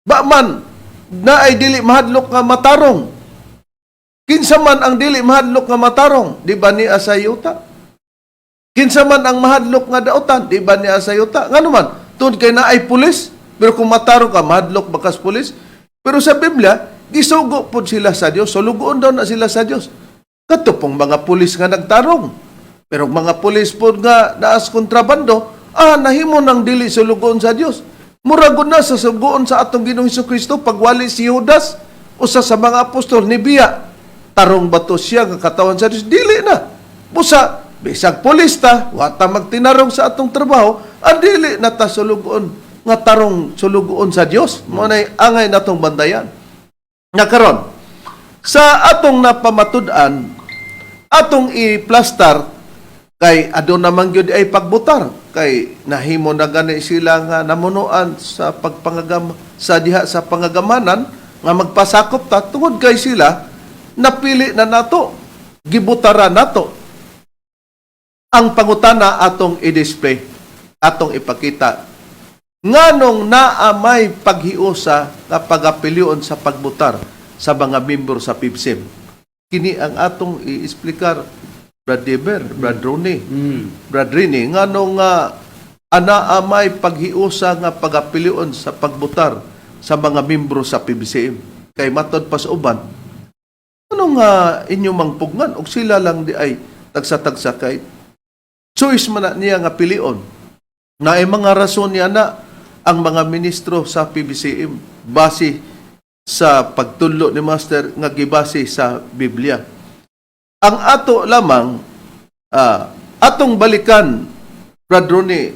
Ba man naay dili mahadlok nga matarong? Kinsa man ang dili mahadlok nga matarong? Di ba niya sa yuta? Kinsa man ang mahadlok nga dautan? Di ba niya sa yuta? Ngano man, tungod kay naay pulis, pero kung matarong ka, mahadlok bakas pulis? Pero sa Biblia, gisugo pod sila sa Dios, sulugoon daw na sila sa Dios. Kato pong mga pulis nga nagtarong. Pero mga pulis pod nga naas kontrabando, nahimo nang dili sulugoon sa Dios. Murag na sa sugoon sa atong Ginoong Kristo pagwali si Judas, usa sa mga apostol ni biya. Tarong bato siya nga katawan sa Dios? Dili na. Busa, bisag pulis ta, wa ta magtinarong sa atong trabaho, ang dili na ta sulugoon nga tarong sulugoon sa Dios. Mo nay angay natong bandayan. Nga karon, sa atong napamatud-an, atong i-plastar kay aduna man gyud ay pagbutar kay nahimo na gani sila nga namunuan sa pagpangagam sa diha sa pangagamanan nga magpasakop ta tungod kay sila napili na nato, gibutaran nato. Ang pangutana atong i-display, atong ipakita, nganong naa may paghiusa nga pagapilion sa pagbutar sa mga membro sa PBCM? Kini ang atong i-explicar, Brad Deber, Brad Ronnie, Brad Rini, nganong nga anaa may paghiusa nga pagapilion sa pagbutar sa mga membro sa PBCM? Kay matod pa sa uban, ano nga inyo mang pugnan og sila lang di ay tagsa-tagsa kay choice man na niya nga pilion. Naay mga rason niya na ang mga ministro sa PBCM base sa pagtudlo ni Master nga gibase sa Biblia. Ang ato lamang atong balikan, Brad Ronnie,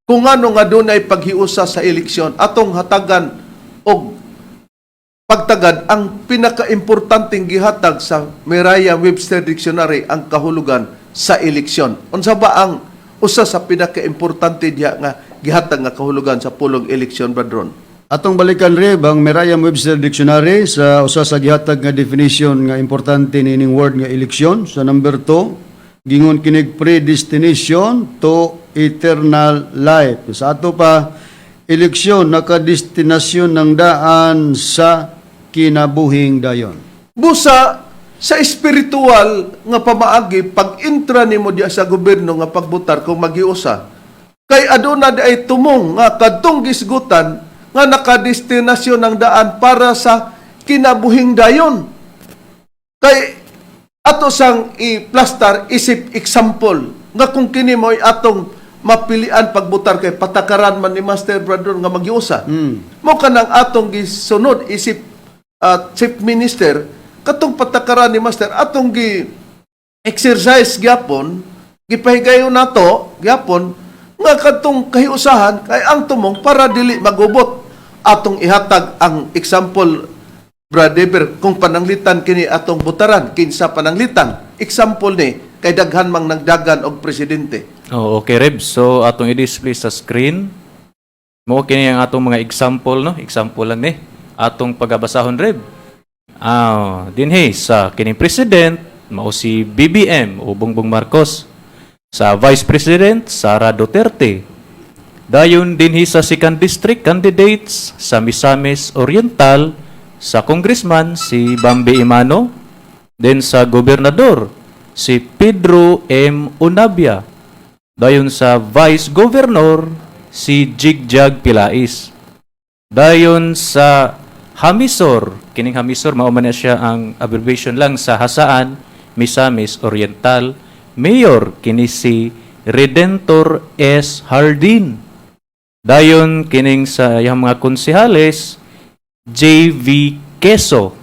kung ano nga dunay paghiusa sa eleksyon, atong hatagan og pagtagad ang pinakaimportanteng gihatag sa Merriam-Webster Dictionary, ang kahulugan sa eleksyon. Unsa ba ang usa sa pinakaimportante diha nga gihatag nga kahulugan sa pulong eleksyon, Brad Ron? Atong balikan, Reb, ang Merriam-Webster Dictionary sa usa sa gihatag nga definition nga importante niining word nga eleksyon. Sa number 2, gingon kinig predestination to eternal life. Sa ato pa, eleksyon nakadestinasyon ng daan sa kinabuhing dayon. Busa sa espiritual nga pamaagi, pag intra nimo diya sa gobyerno nga pagbutar kung magiusa kay aduna di ay tumong nga kadtong gisgutan nga nakadestinasyon ng daan para sa kinabuhing dayon. Kay ato sang i-plastar isip example nga kung kini mo'y atong mapilian pagbutar kay patakaran man ni Master Brother nga magiusa mo kanang atong gisunod isip chief minister, katong patakaran ni Master atong gi exercise gyapon, gipahigayon nato gyapon nga kadtong kahiusahan kay ang tumong para dili magubot. Atong ihatag ang example, Brother, kung pananglitan kini atong butaran, kinsa pananglitan? Example ni kay daghan mang nagdagan og presidente. Oh, okay, Reb. So atong i-display sa screen. Mo kini ang atong mga example, no? Example lang ni. Atong pagabasahon, Reb. Dinhi sa kining president mao si BBM o Bongbong Marcos. Sa vice president, Sara Duterte. Dayon dinhi sa second district candidates sa Misamis Oriental, sa congressman si Bambi Emano, then sa gobernador si Pedro M. Unabia. Dayon sa vice governor si Jigjag Pilais. Dayon sa Hamisor, kining Hamisor mao man na siya ang abbreviation lang sa Jasaan, Misamis Oriental. Mayor kini si Redentor S. Hardin. Dayon kining sa iyang mga konsehales, JV Queso.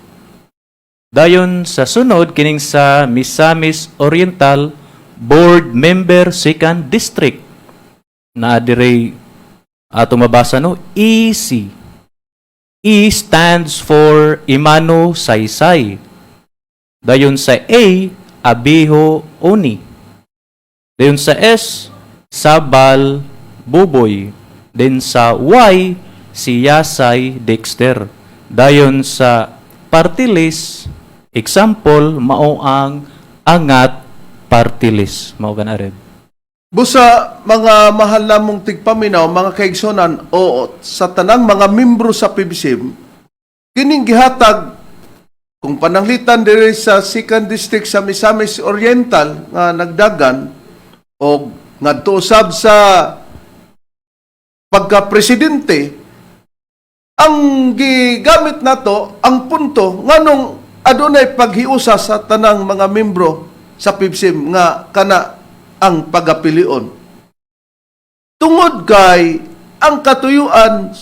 Dayon sa sunod kining sa Misamis Oriental Board Member Second District. Na dire ato mabasa, no, EC. E stands for Emano Saysay. Dayon sa A, Abiho Oni. Dayon sa S, Sabal Buboy. Then sa Y, si Yasay Dexter. Dayon sa party list, example, mao ang Angat Party List. Mao kana, Reb. Busa mga mahal namong tigpaminaw, mga kaigsonan o sa tanang mga membro sa PBCM, kining gihatag kung pananglitan diri sa second district sa Misamis Oriental nga nagdagan o ngadto usab sa pagka-presidente, ang gigamit nato ang punto nganong adunay paghiusa sa tanang mga membro sa PBCM nga kana ang pagapilion. Tungod kay ang katuyuan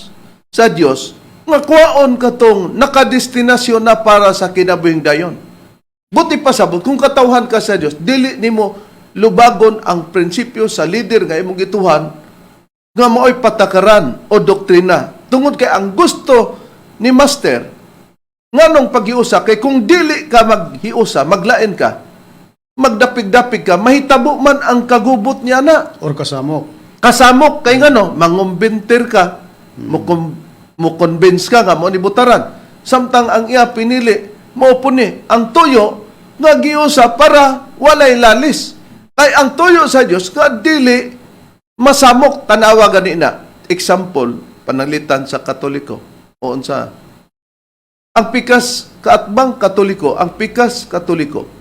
sa Dios nga kuwaon katong nakadestinasyon na para sa kinabuhing dayon. Buti pa sabot kung katawhan ka sa Dios, dili nimo lubagon ang prinsipyo sa leader nga imong gituhan nga mao'y patakaran o doktrina. Tungod kay ang gusto ni Master nganong paghiusa kay kung dili ka maghiusa, maglain ka, magdapig-dapig ka, mahitabo man ang kagubot niya na. Or kasamok. Kasamok kay ngano, mangumbintir ka, mo convince ka nga mo ni butaran. Samtang ang iya pinili, mao po ni ang tuyo nga giusa para walay lalis. Kay ang tuyo sa Dios nga dili masamok. Tanawa gani na. Example, pananglitan sa Katoliko o unsa ang pikas kaatbang Katoliko, ang pikas Katoliko.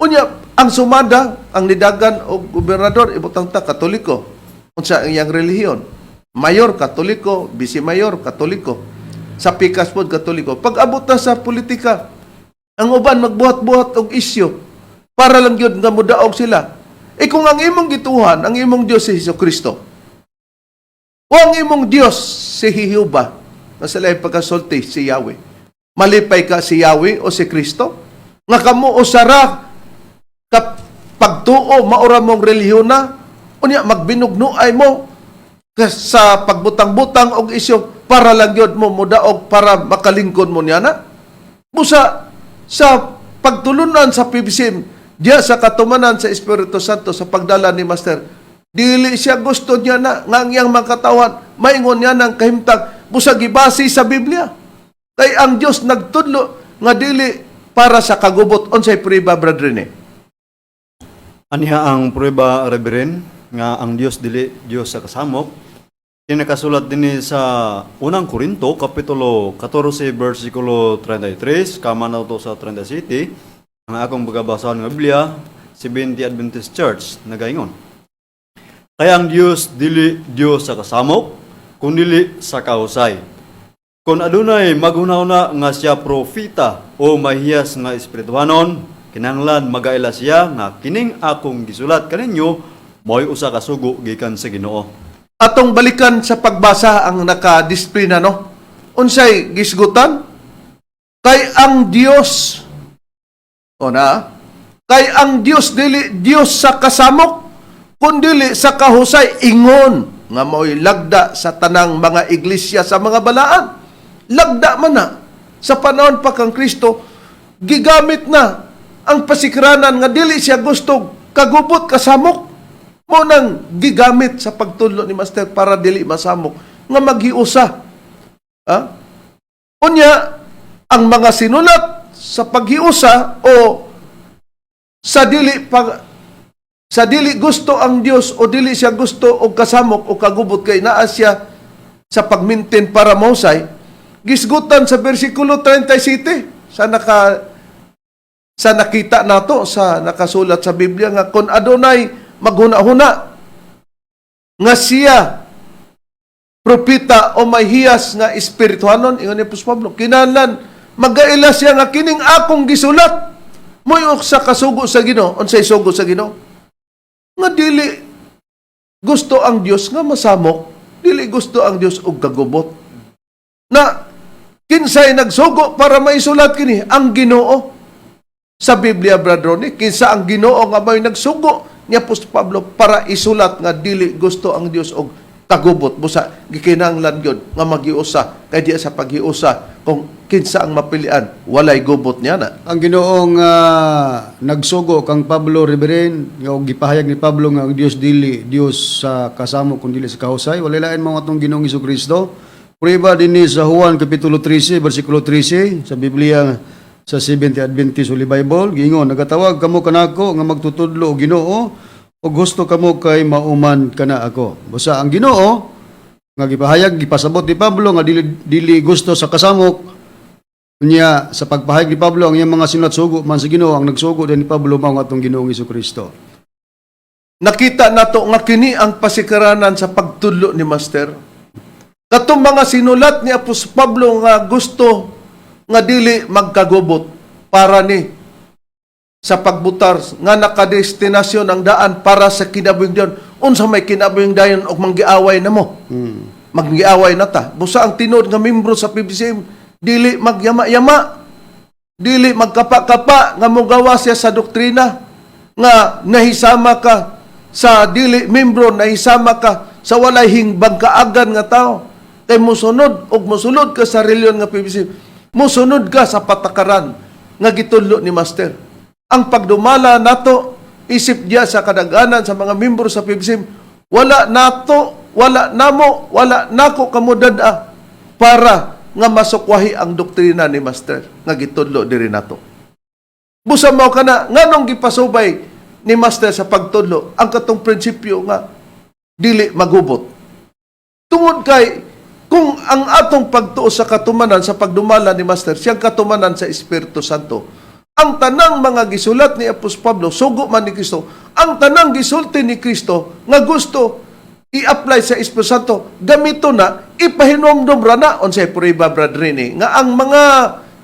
Unya, ang sumada, ang nidagan og gobernador, ibutang ta Katoliko. Unsa ang iyang relihiyon? Mayor Katoliko, vice mayor Katoliko. Sa pikas pod Katoliko. Pag abot na sa politika, ang uban magbuhat-buhat og isyu para lang gyud nga mudaog sila. Eh kung ang imong gituhan, ang imong Dios si Hesus Kristo. O ang imong Dios si Jehova, nga sa laing pagkasulti si Yahweh. Malipay ka si Yahweh o si Kristo? Nga kamo usara ka pagtuo, maura mong relihiyon na, unya magbinugnuay mo sa pagbutang-butang og isyo para lang gyud mo mudaog para makalingkod mo niya na. Busa sa pagtulunan sa PBCM, diya sa katumanan sa Espiritu Santo sa pagdala ni Master, dili siya gusto niya na nga ang iyang mga katawan, maingon niya ng kahimtang, busa gibase sa Biblia. Kay ang Dios nagtudlo nga dili para sa kagubot. Unsay prueba, Brother Rene? Aniha ang prueba, Reverend, nga ang Dios dili Dios sa kasamok. Kinakasulat dinhi sa Unang Korinto kapitulo 14 bersikulo 33 kama na to sa 37. Ang akong pagabasahon nga Biblia, Seventh Adventist Church, nagaingon: "Kaya ang Dios dili Dios sa kasamok, kundili sa kahusay. Kung adunay maghuna-huna nga siya propita o mahiyas nga espirituhanon, kinahanglan magaila siya nga kining akong gisulat kaninyo mao'y usa ka sugo gikan sa Ginoo." Atong balikan sa pagbasa ang naka-display na, no? Unsay gisgutan? Kay ang Dios o na, kay ang Dios dili Dios sa kasamok kundili sa kahusay, ingon nga mao'y lagda sa tanang mga iglesia sa mga balaan. Lagda man na sa panahon pa kang Kristo, gigamit na ang pasikranan nga dili siya gusto kagubot, kasamok, mo nang gigamit sa pagtudlo ni Master para dili masamok nga maghiusa. Ha? Unya, ang mga sinulat sa paghiusa o sa dili gusto ang Dios o dili siya gusto og kasamok o kagubot kay naa siya sa pag-maintain para mahusay, gisgutan sa bersikulo 37 sa nakita nato sa nakasulat sa Biblia nga kung adunay maghuna-huna nga siya propita o may hiyas nga espirituhanon, ingon ni Apostol Pablo, kinahanglan magaila siya nga kining akong gisulat mo'y sa kasugo sa Ginoo. Unsay sugo sa Ginoo? Nga dili gusto ang Dios nga masamok, dili gusto ang Dios og kagubot. Na kinsay nagsugo para maisulat kini? Ang Ginoo. Sa Biblia, Brother Ronnie, kinsa ang Ginoo nga may nagsugo ni Apostol Pablo para isulat nga dili gusto ang Dios og kagubot? Busa gikinahanglan gyud nga maghiusa kay diya sa paghiusa, kung kinsa ang mapilian, walay gubot niya na. Ang Ginoong nagsugo kang Pablo, Reverend, nga og gipahayag ni Pablo nga ang Dios dili Dios sa kasamok kun dili sa kahusay, walay lain mo atong Ginoong Kristo. Prueba dinhi sa Juan kapitulo 13 bersikulo 13 sa Biblia sa Seventh Adventist Holy Bible, giingon: "Nagatawag kamo kanako nga magtutudlo o Ginoo ug husto kamo kay mauman kana ako." Busa ang Ginoo nga gipahayag, gipasabot ni Pablo nga dili dili gusto sa kasamok. Unya sa pagpahayag ni Pablo ang iyang mga sinulat, sugo man sa Ginoo. Ang nagsugo din ni Pablo mao ang atong Ginoong Kristo. Nakita nato nga kini ang pasikaranan sa pagtudlo ni Master. Katong mga sinulat ni Apostol Pablo nga gusto nga dili magkagubot para ni sa pagbutar nga nakadestinasyon ang daan para sa kinabuhing dayon. Unsa may kinabuhing dayon og manggiaway na mo? Manggiaway na ta. Busa ang tinuod nga membro sa PBCM dili magyama-yama, dili magkapa-kapa nga mogawa siya sa doktrina nga nahisama ka sa dili membro, nahisama ka sa walay hingbang kaagan nga tao. Kay mosunod og mosulod ka sa reliyon nga PBC, mosunod ka sa patakaran nga gitudlo ni Master. Ang pagdumala nato isip diya sa kadaghanan sa mga membro sa PBC, wala nato, wala namo, wala nako kamo dad-a para nga masukwahi ang doktrina ni Master nga gitudlo diri nato. Busa mao kana, nganong gipasubay ni Master sa pagtudlo ang katong prinsipyo nga dili magubot? Tungod kay kung ang atong pagtuo sa katumanan sa pagdumala ni Master, siyang katumanan sa Espiritu Santo. Ang tanang mga gisulat ni Apostol Pablo, sugo man ni Kristo, ang tanang gisulti ni Kristo nga gusto i-apply sa Espiritu Santo, gamito na, ipahinomdom ra na. Unsay prueba, Brad Rene, nga ang mga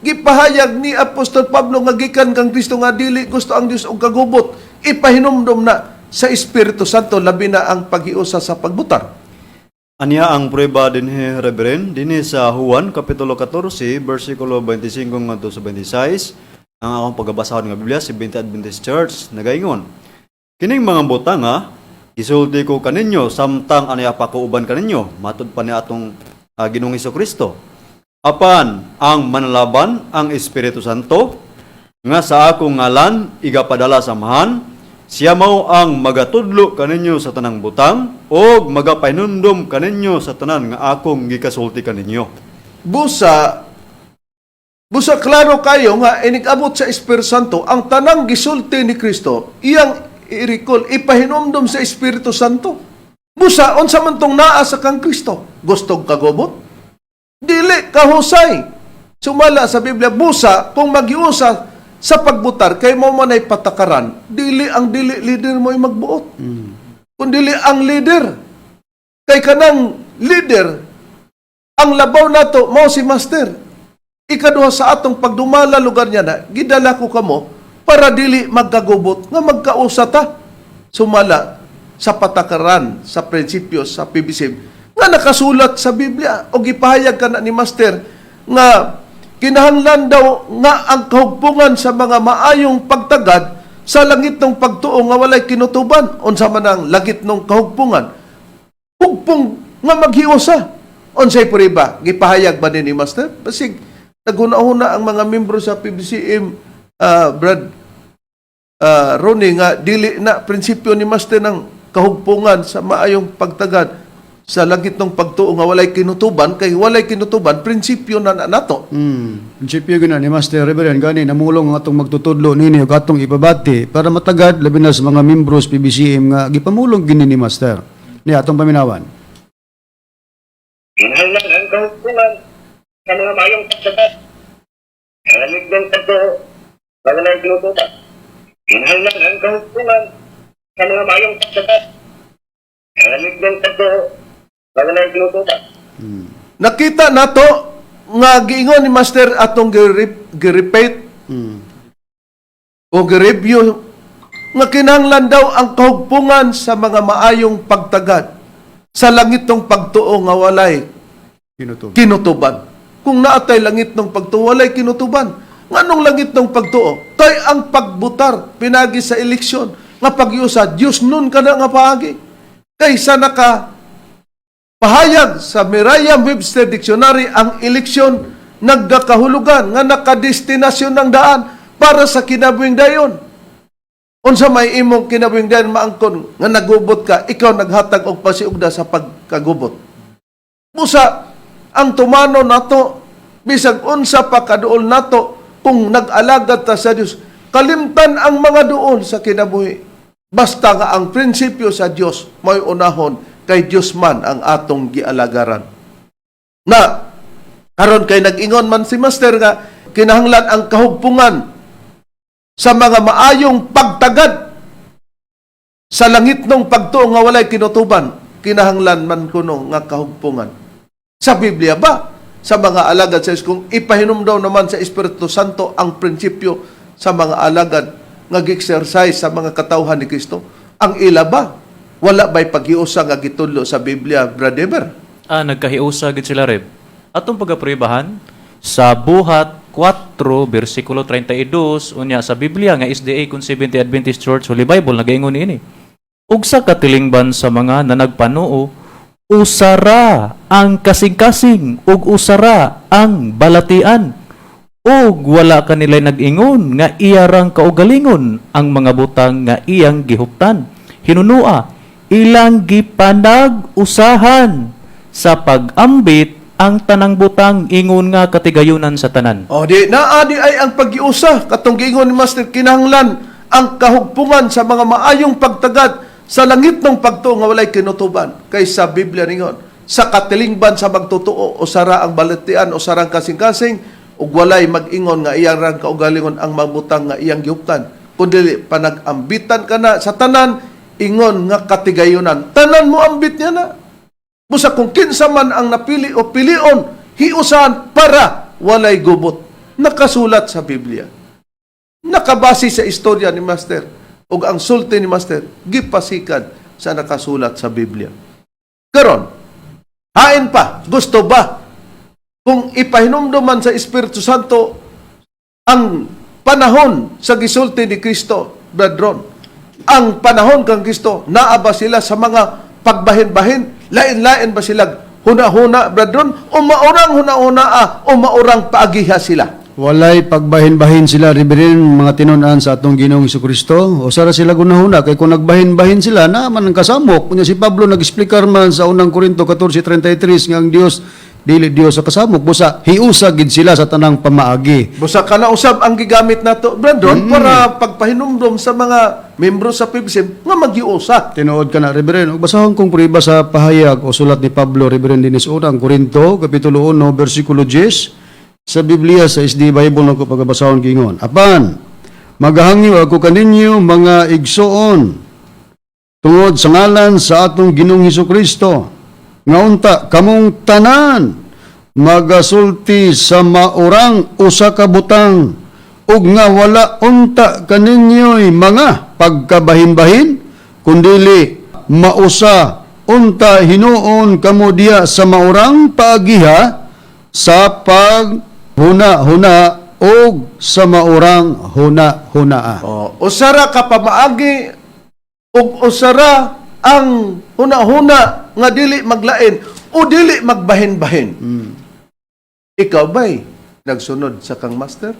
gipahayag ni Apostol Pablo nga gikan kang Kristo nga dili gusto ang Dios og kagubot, ipahinomdom na sa Espiritu Santo, labi na ang paghiusa sa pagbutar? Anya ang prueba dinhi, Reverend, dinhi sa Juan kapitulo 14 bersikulo 25 ngadto sa 26. Ang akong pagabasahon nga Biblia, Seventh Adventist Church, nagaingon: "Kining mga butanga gisulti ko kaninyo samtang anaya pa ko uban kaninyo," matud pa ni atong Ginoong Kristo. "Apan ang Manalaban, ang Espiritu Santo, nga sa akong ngalan igapadala sa Amahan, siya mao ang magatudlo kaninyo sa tanang butang ug magapahinumdom kaninyo sa tanan nga akong gikasulti kaninyo." Busa klaro kayo nga inig-abot sa Espiritu Santo, ang tanang gisulti ni Kristo, iyang i-recall, ipahinumdom sa Espiritu Santo. Busa, unsa man tong naa sa kang Kristo? Gustog kagubot? Dili kahusay. Sumala sa Biblia, busa, kung magiusa sa pagbutar, kay mo man ay patakaran, dili ang dili leader mo ay magbuot. Kung dili ang leader, kay kanang leader, ang labaw nato mao si Master. Ikaduha, sa atong pagdumala lugar niya na, gidala ko kamo para dili magkagubot nga magkausa ta. Sumala sa patakaran, sa prinsipyo, sa PBC, nga nakasulat sa Biblia o gipahayag ka na ni Master nga kinahanglan daw nga ang kahugpungan sa mga maayong pagtagad sa langit ng pagtuo nga walay kinutuban. Unsa man ang langit ng kahugpungan? Hugpong nga maghiusa. Unsay prueba? Gipahayag ba ni Master? Basig naghuna-huna ang mga membro sa PBCM, Brad Ronnie, nga dili na prinsipyo ni Master ng kahugpungan sa maayong pagtagad sa langit ng pagtuo nga walay kinutuban, kay walay kinutuban, prinsipyo na na nato. Prinsipyo gyud na ni Master, Reverend, gani namulong ang atong magtutudlo nini ug atong ipabati para matagad labi na sa mga membros PBCM nga gipamulong gini ni Master. Ni atong paminawan. Kinahanglan ang kahugpungan sa mga maayong pagtagad sa langit ng pagtuo nga walay kinutuban. Kinahanglan ang kahugpungan sa mga maayong pagtagad sa langit ng pagtuo nga walay kinutuban. Nakita nato nga giingon ni Master, atong gi-repeat o gi-review nga kinahanglan daw ang kahugpungan sa mga maayong pagtagad sa langit ng pagtuo nga walay Kinutuban. Kinutuban. Kung naatay langit ng pagtuo, walay kinutuban. Nganong langit ng pagtuo? Kay ang pagbutar, pinagi sa eleksyon, nga pagyusa, Diyos nun ka na nga paagi. Kaysa naka pahayag sa Merriam-Webster Dictionary, ang eleksyon nagkakahulugan nga nakadestinasyon ng daan para sa kinabuhing dayon. Unsa may imong kinabuhing dayon maangkon nga nagubot ka, ikaw naghatag og pasiugda sa pagkagubot? Busa, ang tumano nato, bisag unsa pa kaduol nato, kung nag-alagad ta sa Dios, kalimtan ang mga duol sa kinabuhi. Basta nga ang prinsipyo sa Dios may unahon, kay Dios man ang atong gialagaran. Na karon kay nag-ingon man si Master nga kinahanglan ang kahugpungan sa mga maayong pagtagad sa langit ng pagtuo nga walay kinutuban, kinahanglan man kuno nga kahugpungan. Sa Biblia ba? Sa mga alagad sa Diyos, kung ipahinumdaw naman sa Espiritu Santo ang prinsipyo sa mga alagad nga gi-exercise sa mga katawhan ni Kristo, ang ila ba? Wala ba'y paghiusa nga gitudlo sa Biblia, Brother Eber? Ah, nagkahiusa gid sila, Reb. Atong pagapruebahan sa Buhat 4 bersikulo 32 unya sa Biblia nga SDA kung Seventh Adventist Church Holy Bible, nagaingon niini: "Ug sa katilingban sa mga nanagpanuo, usara ang kasing-kasing ug usara ang balatian, ug wala kanila nag-ingon nga iyarang kaugalingon ang mga butang nga iyang gihuptan. Hinunua, ilang gipanag-usahan sa pag-ambit ang tanang butang ingon nga katigayunan sa tanan." O di naa di ay ang paghiusa katong giingon ni Master, kinahanglan ang kahugpungan sa mga maayong pagtagad sa langit ng pagtuo nga walay kinutuban, kay sa Biblia ningon sa katilingban sa magtotoo, usara ang balatian, usara ang kasing-kasing, ug walay mag-ingon nga iyang rang kaugalingon ang mabutang nga iyang gihuptan, kundi panag-ambitan kana sa tanan ingon nga katigayunan. Tanan mo ambit niya na. Busa kung kinsa man ang napili o pilion, hiusahan para walay gubot. Nakasulat sa Biblia. Nakabase sa istorya ni Master ug ang sulti ni Master gipasikan sa nakasulat sa Biblia. Karon, Hain pa, gusto ba? Kung ipahinumduman sa Espiritu Santo ang panahon sa gisulti ni Kristo, Brad Ron, ang panahon kang Kristo, naa ba sila sa mga pagbahin-bahin? Lain-lain ba sila huna-huna, Brad Ron? O maurang huna-huna o maurang paagiha sila? Walay pagbahin-bahin sila, Reverend, mga tinun-an sa atong Ginoong Kristo. O sara sila gunahuna, kay kung nagbahin-bahin sila, naa man ang kasamok. Kunya si Pablo nag-explicar man sa unang Korinto 14:33 nga ang Dios dili Dios sa kasamok. Busa hiusa gid sila sa tanang pamaagi. Busa kana usab ang gigamit nato, Brandon, para pagpahinumdom sa mga membro sa PBCM nga maghiusa. Tinuod ka na, Reverend. Ug basahon kong prueba sa pahayag o sulat ni Pablo, Reverend dinis unang Korinto, Kapitulo 1, versikulo 10, sa Biblia, sa SD Bible na ko pagabasahon gingon. Apan, magahangyo ako kaninyo mga igsoon, tungod sa ngalan sa atong Ginoong Hesus Kristo, nga unta kamong tanan magasulti sa maurang usa ka butang ug nga wala unta kaninyo'y mga pagkabahin-bahin, kundili mausa unta hinuon kamo diha sa maurang paagiha sa paghuna-huna ug sa maurang huna-hunaa. Oh, usara ka pamaagi ug usara ang huna-huna nga dili maglain o dili magbahin-bahin. Ikaw ba'y nagsunod sa kang master?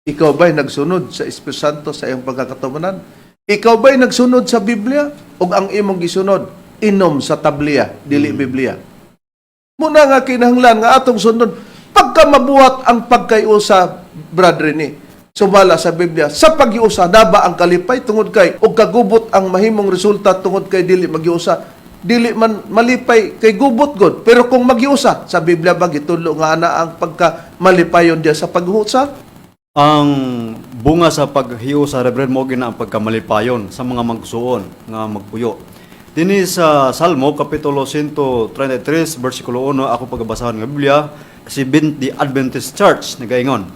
Ikaw ba'y nagsunod sa Espiritu Santo sa iyong pagkakatumanan? Ikaw ba'y nagsunod sa Biblia? O ang imong gisunod, inom sa tabliya, dili Biblia? Muna nga kinahanglan nga atong sundon pagka mabuhat ang pagkayusa, Brad Rene, sumala sa Biblia, sa paghiusa naba ang kalipay tungod kay og kagubot ang mahimong resulta tungod kay dili maghiusa, dili man malipay kay gubot god. Pero kung maghiusa sa Biblia ba gitudlo nga ana ang pagka malipayon diya sa paghusa? Ang bunga sa paghiusa, Reverend, mo gina ang pagkamalipayon sa mga magsuon nga magpuyo. Dinhi sa Salmo kapitulo 133 bersikulo 1 ako pagabasahon nga Biblia, si the Adventist Church nagaingon.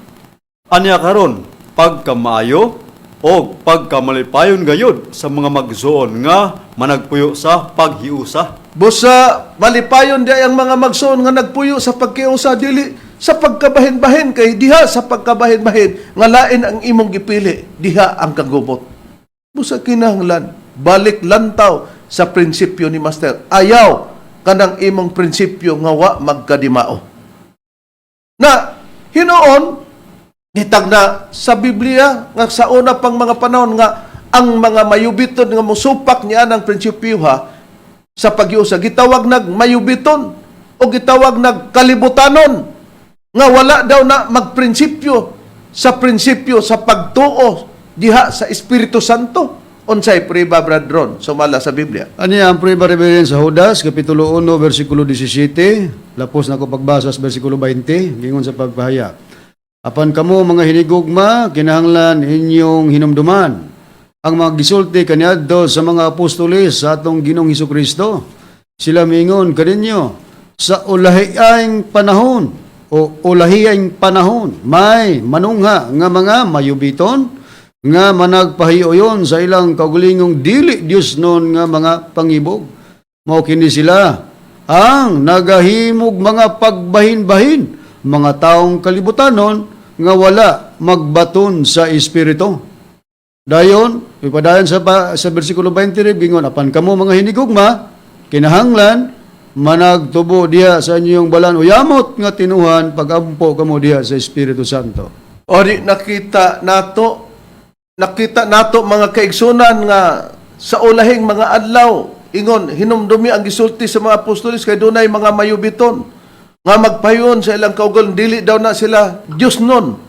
Anya karon pagkamaayo o pagkamalipayon gayud sa mga magsuon nga managpuyo sa paghiusa. Busa malipayon di ang mga magsuon nga nagpuyo sa pagkiusa, dili sa pagkabahin-bahin, kay diha sa pagkabahin-bahin nga lain ang imong gipili, diha ang kagubot. Busa kinahanglan balik lantaw sa prinsipyo ni Master. Ayaw kanang imong prinsipyo nga wa magkadimao. Na hinuon gitagna sa Biblia nga sa una pang mga panahon nga ang mga mayubiton nga mosupak niya ng prinsipyo ha sa paghiusa gitawag nag mayubiton o gitawag nag kalibutanon nga wala daw na magprinsipyo sa prinsipyo sa pagtuo diha sa Espiritu Santo. Unsay prueba, Brad Ron, sumala sa Biblia? Ano ang prueba, Reverend, sa Judas, Kapitulo 1, versikulo 17, lapos na ko pagbasa sa versikulo 20, gingon sa pagpahayag. Apan kamo mga hinigugma, kinahanglan inyong hinumduman ang mga gisulti kaniadto sa mga apostoles sa atong Ginoong Hesus Kristo. Sila miingon kaninyo sa ulahiang panahon o ulahiang panahon may manungha nga mga mayubiton nga managpahiuyon sa ilang kaugalingong dili Dios nun nga mga pangibog. Mao kini sila ang nagahimog mga pagbahin-bahin, mga taong kalibutanon nga wala magbaton sa espiritu. Dayon, ipadayon sa versikulo 23, gingon, apan kamo mga hinigugma, kinahanglan managtubo diha sa inyong balan o yamot nga tinuhan pagampo kamo diha sa Espiritu Santo. O di nakita nato mga kaigsunan nga sa ulahing mga adlaw, ingon hinumdumi ang gisulti sa mga apostoles kay dunay mga mayubiton nga magpayon sa ilang kaugalingon, dili daw na sila Dios nun.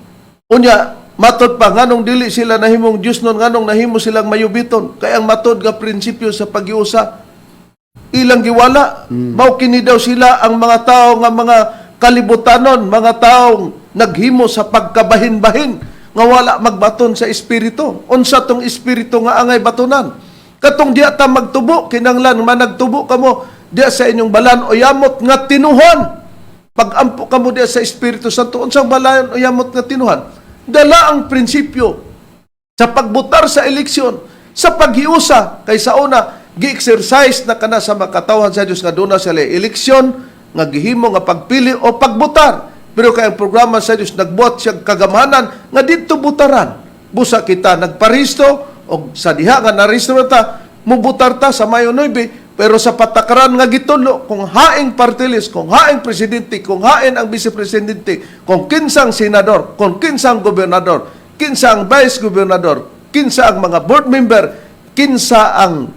Unya matod pa nganong dili sila nahimong Dios nun, nganong nahimo silang mayubiton, kay ang matod nga prinsipyo sa paghiusa ilang giwala. Mao kini daw sila ang mga tao nga mga kalibutanon, mga taong naghimo sa pagkabahin-bahin nga wala magbaton sa espiritu. Unsa tong espiritu nga angay batonan? Katong diya ta magtubo, kinanglan managtubo kamo diya sa inyong balan o yamot nga tinuhan. Pagampo kamo diya sa Espiritu Santo, unsang balan o yamot nga tinuhan? Dala ang prinsipyo sa pagbutar sa eleksyon, sa paghiusa, kay sa una, gi-exercise na kana sa makatawhan sa Dios nga duna sila eleksyon. nga gihimo nga pagpili o pagbutar. Pero kay ang programa sa Dios nagbuhat siya kagamhanan nga didto butaran. Busa kita nagparisto og sa diha nga narehistro ta, mubutar ta sa Mayo 9, pero sa patakaran nga gitulo, kung haing party list, kung haing presidente, kung hain ang vice presidente, kung kinsang senador, kung kinsang gobernador, kinsa ang vice gobernador, kinsa ang mga board member, kinsa ang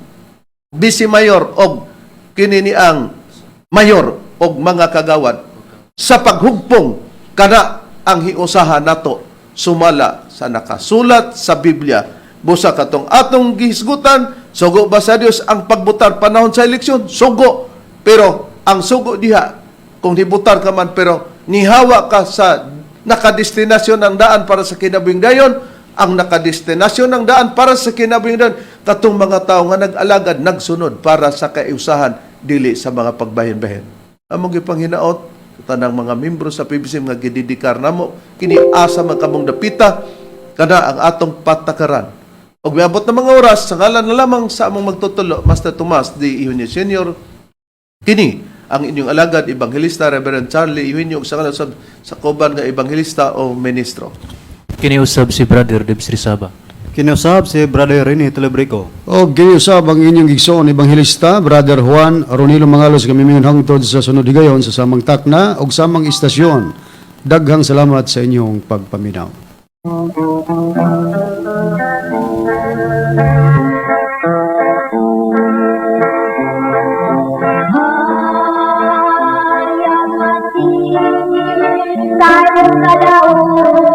vice mayor og kini ni ang mayor og mga kagawad sa paghugpong, kana ang hiusahan nato sumala sa nakasulat sa Biblia. Busa katong atong gihisgutan, sugo ba sa Dios ang pagbutar panahon sa eleksyon? Sugo. Pero ang sugo diha, kung hibutar ka man pero nihawa ka sa nakadestinasyon ng daan para sa kinabuhing dayon, ang nakadestinasyon ng daan para sa kinabuhing dayon katong mga tao nga nag-alagad, nagsunod para sa kaiusahan, dili sa mga pagbahin-bahin. Among gipanghinaot, tanang mga membro sa PBC nga gididikar namo kini, asa man kamong dapita, kana ang atong patakaran. Ug miabot na mga oras, sa ngalan na lamang sa among magtutulo, Master Tomas D. Eugenio Sr., kini ang inyong alagad, Ebanghelista Reverend Charlie Eugenio, ug sa ngalan sa kauban nga ebanghelista o ministro. Kini usab si Brother Debs Rizaba. Kini usab si Brother Rene Telebrico. O giusab ang inyong igsoon ebanghelista, Brother Juan Ronilo Mangalos, kami mingon hangtod sa sunod higayon sa samang takna ug samang istasyon. Daghang salamat sa inyong pagpaminaw. Tayo sa daon.